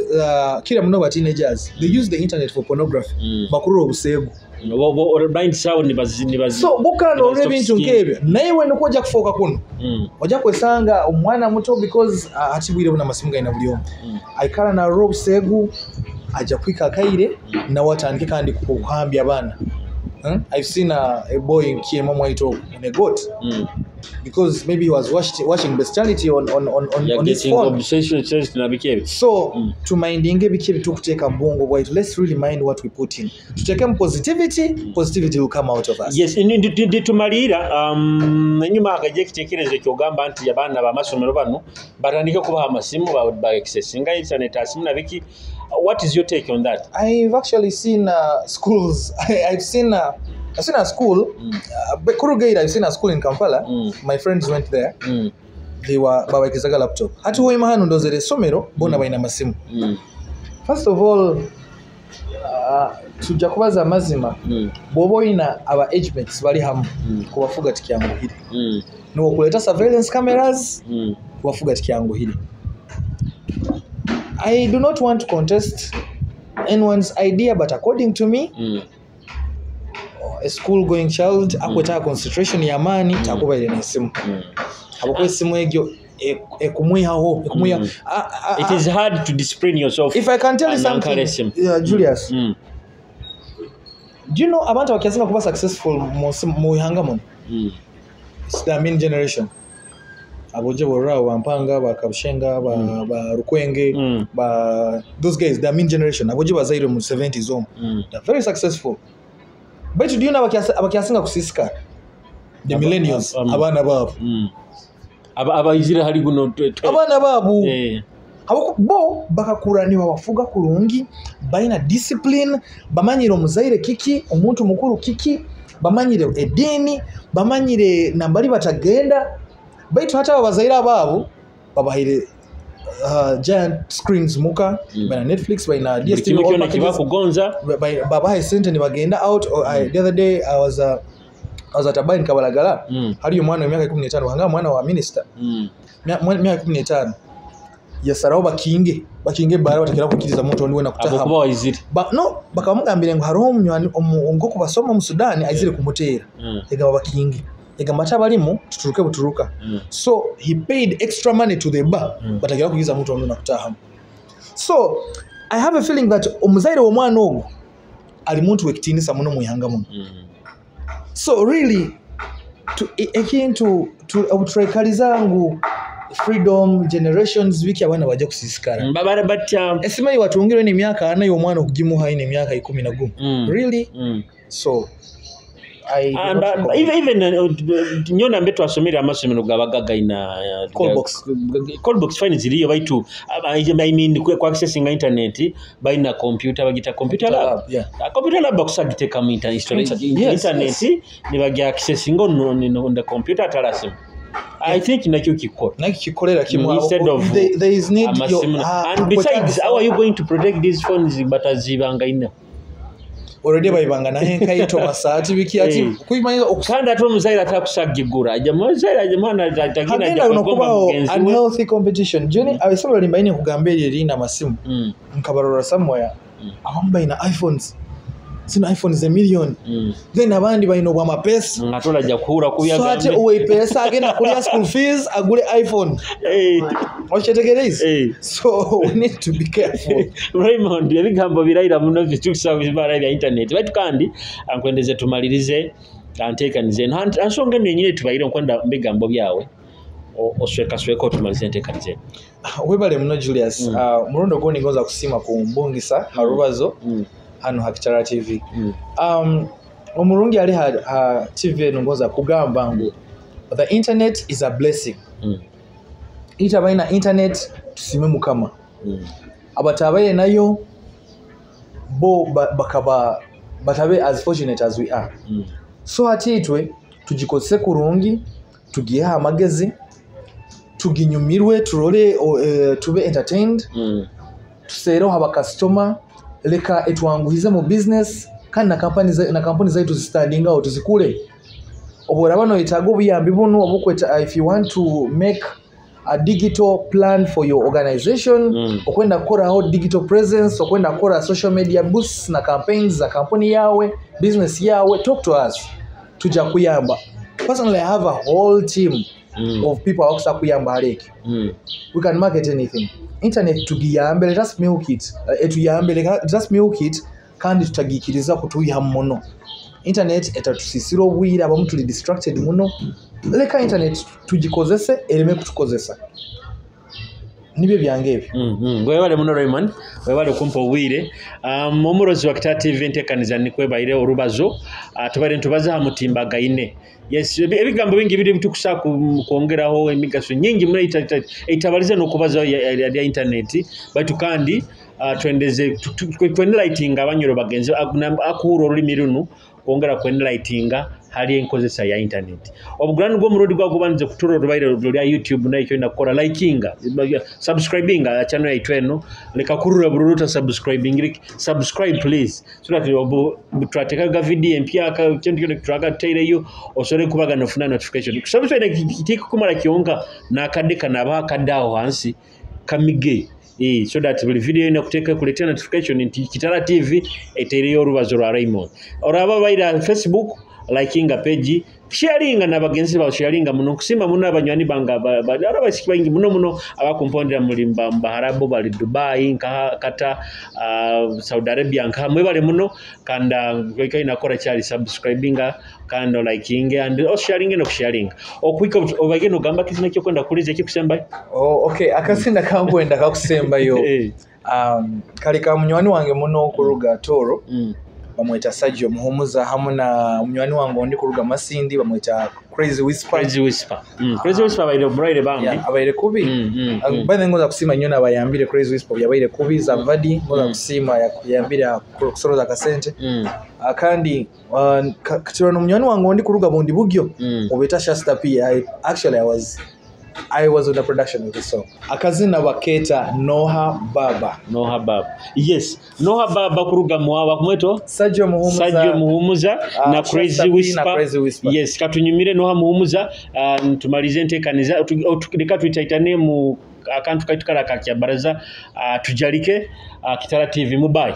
kira muno ba teenagers, they use the internet for pornography. Bakurora obuseegu. Mind sawo nibazi So bukara norora nibazi ebintu skin. Nk'ebyo, naye we nukwo ojja kufuuka kuno, ojja kwesanga omwana muto, because ati bwire buno amasimu galina buli omu, aikara narora obuseegu, ajja kwika akaire nawe atandike kandi kuhambya abaana. I've seen a boy in Kiema Mwaito on a goat because maybe he was watching bestiality on his getting phone. Obsession says na biki ebyo. So tumindinge biki ebitukuteeka mu bwongo bwaitu. Let's really mind what we put in. Tuteekemu positivity, positivity will come out of us. Yes, nditumalira enyuma akajja ekitekerezo kyogamba nti abaana bamasomero bano batandike kubaha amasimu ba accessinga internet asimu na biki. What is your take on that? I've actually seen schools. I've seen a school, Kurugeira. I've seen a school in Kampala. My friends went there. They were babakizaga laptop. Hati woima hano ndozere essomero bona balina amasimu. First of all, tujja kubaza amazima, bw'oba oyina aba age mates bali hamu, kubafuga tikyanguhire. Niwokuleeta surveillance cameras, kubafuga tikyanguhire. I do not want to contest anyone's idea, but according to me, a school going child akwetaaga concentration y'amaani, takubaire n'esimu, habwokuba esimu egyo ekumwihaho, ekumwiha. It is hard to discipline yourself If I can tell you and something, encourage him. Julius, do you know abantu abakyasinga kuba successful mu ihanga muno? It's the Amin generation. Aboje borra bampanga, bakabushenga, ba Rukwenge, ba those guys, the Amin generation, aboje bazaire mu 70s omu. They're very successful. But do you know abakyasinga kusisikara? The millennials, abaana baabo. Abaizire hali guno Abaana baabo. Eh. Bo bakakura nibabafuga kurungi, balina discipline, bamanyire omuzaire kiki, omuntu mukuru kiki, bamanyire eddiini, bamanyire nambali batagenda. Baitu hati abo bazaire abaabo babahaire giant screens muka, balina Netflix, balina Buli DSTV, kimu all kyona packages. kibakugonza. Babaha esente nibagenda out. The other day I was at a bar in Kabalagala. Haliyo omwana w'emyaka 15, wanga mwana wa minister. Myaka 15 yasaraho bakinge ebbaala, batakira kukkiriza muntu ondi wena kutaha. Abokuba waizire. No, bakamugambire ngu hariho omunywani ng'okubasoma mu Sudan aizire kumuteera. Egamba bakinge, egamba ate abalimu tuturuke buturuka. So he paid extra money to the bar, batakira kukkiriza muntu ondi wena kutahamu. So I have a feeling that omuzaire w'omwana ogwo ali muntu wekitiinisa muno mu ihanga muno. So really ekintu obuturekaliza ngu freedom generations biki, abaana bajja kusisikara. Babara batya. Esimayi watungirwe n'emyaka 40 y'omwana okugimuha ayina emyaka 11. Really? So I do not recommend. Even nyona mbe twasomere amasomero gabaga gaina Call box. Call box fine ziriyo, baitu I mean ku accessing internet baina computer, bagita computer lab. Lab, yeah. Computer lab bakusagiteka mu internet, Yes, internet nibagya accessing on the computer atalasimu. I think nakyo kikora. Nakyo kikolera kimu. Instead of There is need amasimu. And besides, how are you going to protect these phones batazibanga ina? Already bayibanga naye nkaito masaati biki ati kuimanya Kandi ate omuzaire atakusagigura aja muzaire aja mwana atagina hagenda aja no kugomba kubaho mugenzi we. Unhealthy competition joni abasaba balimba ine kugamba eri erina amasimu nkabarora somewhere, abamu balina iPhones, zino iPhone ze million, then abandi balina obwamapesa. Nga tolajja kuhura So ate kubyagamba. oweipesa agenda kulya school fees agule iPhone, okyetegereza? So we need to be careful. Raymond, ebigambo birayira muno bitukusaba bya internet, baitu kandi ankwendeze tumalirize anteekanize eno. Ansonga eno yenyini tubayire nkwenda bigambo byawe oswekasweka otumalize enteekaniza eno. Webale muno, Julius. Murundi ogundi ngonza kusiima ku mbungisa harubazo hano Hakitara TV. Omurungi ali ha TV eno, ngonza kugamba ngu the internet is a blessing. Ita balina internet tusime Mukama. Abatabaire nayo bo bakaba batabe as fortunate as we are. So hati itwe tugikozese kurungi, tugihe amagezi, tuginyumirwe, turole tube entertained, tuseereho abakasitoma, leka etwanguhize mu business, kandi na kampani zaitu zistandingawo tuzikule. Obworaba noyetaaga obuyambi bunu obukweta, if you want to make a digital plan for your organization, okwenda kukoraho digital presence, okwenda kukora social media boosts na campaigns za kampuni yawe, business yawe, talk to us, tujja kuyamba. Personally, I have a whole team of people abakusobola kuyamba hali ekyo. We can market anything. Internet tugiyambe, let us milk it. Etuyambe, let us milk it, kandi tutagikiriza kutuyiha muno. Internet etatusisira obwire, abamu tuli distracted muno. Leka internet tugikozese, ereme kutukozesa. Nibyo byange ebyo. Webale muno Raymond, webale kumpa obwire. Omurozi wa Kitara TV, enteekaniza nikwebaire orubazo, tubaire nitubaza ha mutimbagaine. Yes, ebigambo bingi biri bitukusa kwongeraho emigaso nyingi muno eitabalize n'okubaza ya internet, baitu kandi twendeze kwenlightinga abanyoro bagenzi akuhura olulimi runo kwongera kwenlightinga hali enkozesa ya internet. Obugulani bw'omurundi gwagubanize kutura orubaire rya YouTube nayo kyolina kukora likinga, subscribinga channel yaitu eno, leka kurura bururuta subscribing, subscribe please, so that obu twatekaga video empya kintu kyona turaga tutaireyo osobole kubaga nofuna notification. Subscribe kitikumara kyonka nakadde kanaba akadde aho hansi kamige. So that buli video ina kuteeka kuletea notification nti Kitara TV eteireyo orubazo rwa Raymond. Oraba baira Facebook, likinga page, sharinga na bagenzi bawe, sharinga muno kusimba muno abanywani banga arabasiki baingi muno muno abakumpondera muri Mbaharabu, bali Dubai nka kata Saudi Arabia nka mwebale muno, kanda kweka inakora cyari subscribinga kandi liking and sharinga no kusharinga okwika obageno gamba kizina cyo kwenda kuliza kikusemba. Oh, okay, akasinda kankwenda kakusembayo. Kali ka munywani wange muno kuruga Toro, bamweta Sergio Muhumuza, hamu na munywani wange ondi kuruga Masindi bamweta Crazy Whisper. Crazy Whisper. Crazy Whisper abaire muraire bambi. Yeah, abaire kubi. By the way, ngoza kusima nnyo nabayambire Crazy Whisper yabaire kubi Zavadi, ngoza kusima yambire kusoroza akasente. Kandi katirano munywani wange ondi kuruga Bundi Bugyo obeta Shasta P. I actually I was on the production of the song. Akazina baketa Noha Baba. Noha Baba. Yes, Noha Baba kuruga muwawa kumweto Sergio Muhumuza. Sergio Muhumuza na Shasta Crazy P na Whisper. Crazy Whisper. Yes, katunyumire Noha Muhumuza, tumalize enteekaniza leka tuitaitane mu akantu kaitu kala kakya baraza, tujalike, Kitara TV mubai.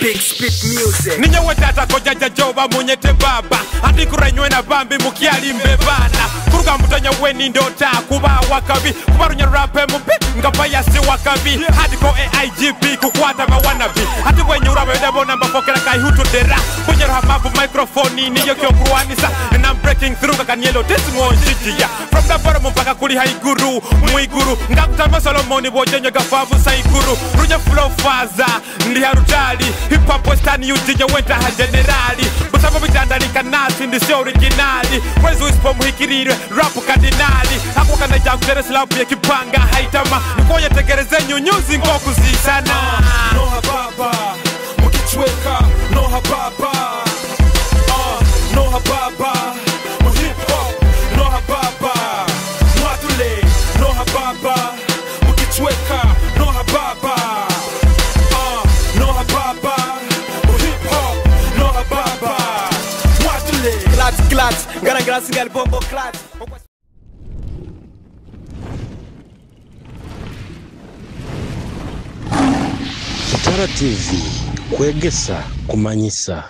Big Spit Music. Ninyewe tata kojanja joba munyete baba andikurenywe na bambi mukyali mbebana kuruga mutanya weni ndota kuba wakabi kuba runya rape mubi nga payasi wakabi hadiko AIGP kukwata bawanabi ati bwenyura bwedabona mbafokera kaihutu. Nkuhondera bunyero hamavu microphone niyo kyokurwanisa. And I'm breaking through kakanielo tesimwonjijiya. From the bottom mpaka kuli haiguru mwiguru. Ngakutama Solomoni bojenyo gafavu saiguru. Runya flow faza ndi harutali. Hip hop western ujinya wenta ha generali. Busaba bitandalika nasi ndi si originali. Wezi wisipo muhikirirwe rap kardinali. Hakuwa kana jangu tere slapu ya kipanga haitama. Nikoye tegereze nyunyuzi ngokuzisana. No hababa mukichweka, no hababa. No hababa mu hip hop, no hababa. Mwatule, no hababa mukichweka, no hababa. No hababa mu hip hop, no hababa. Mwatule. Clat clat, garangara singal bombo clat. Kitara TV kwegesa kumanyisa.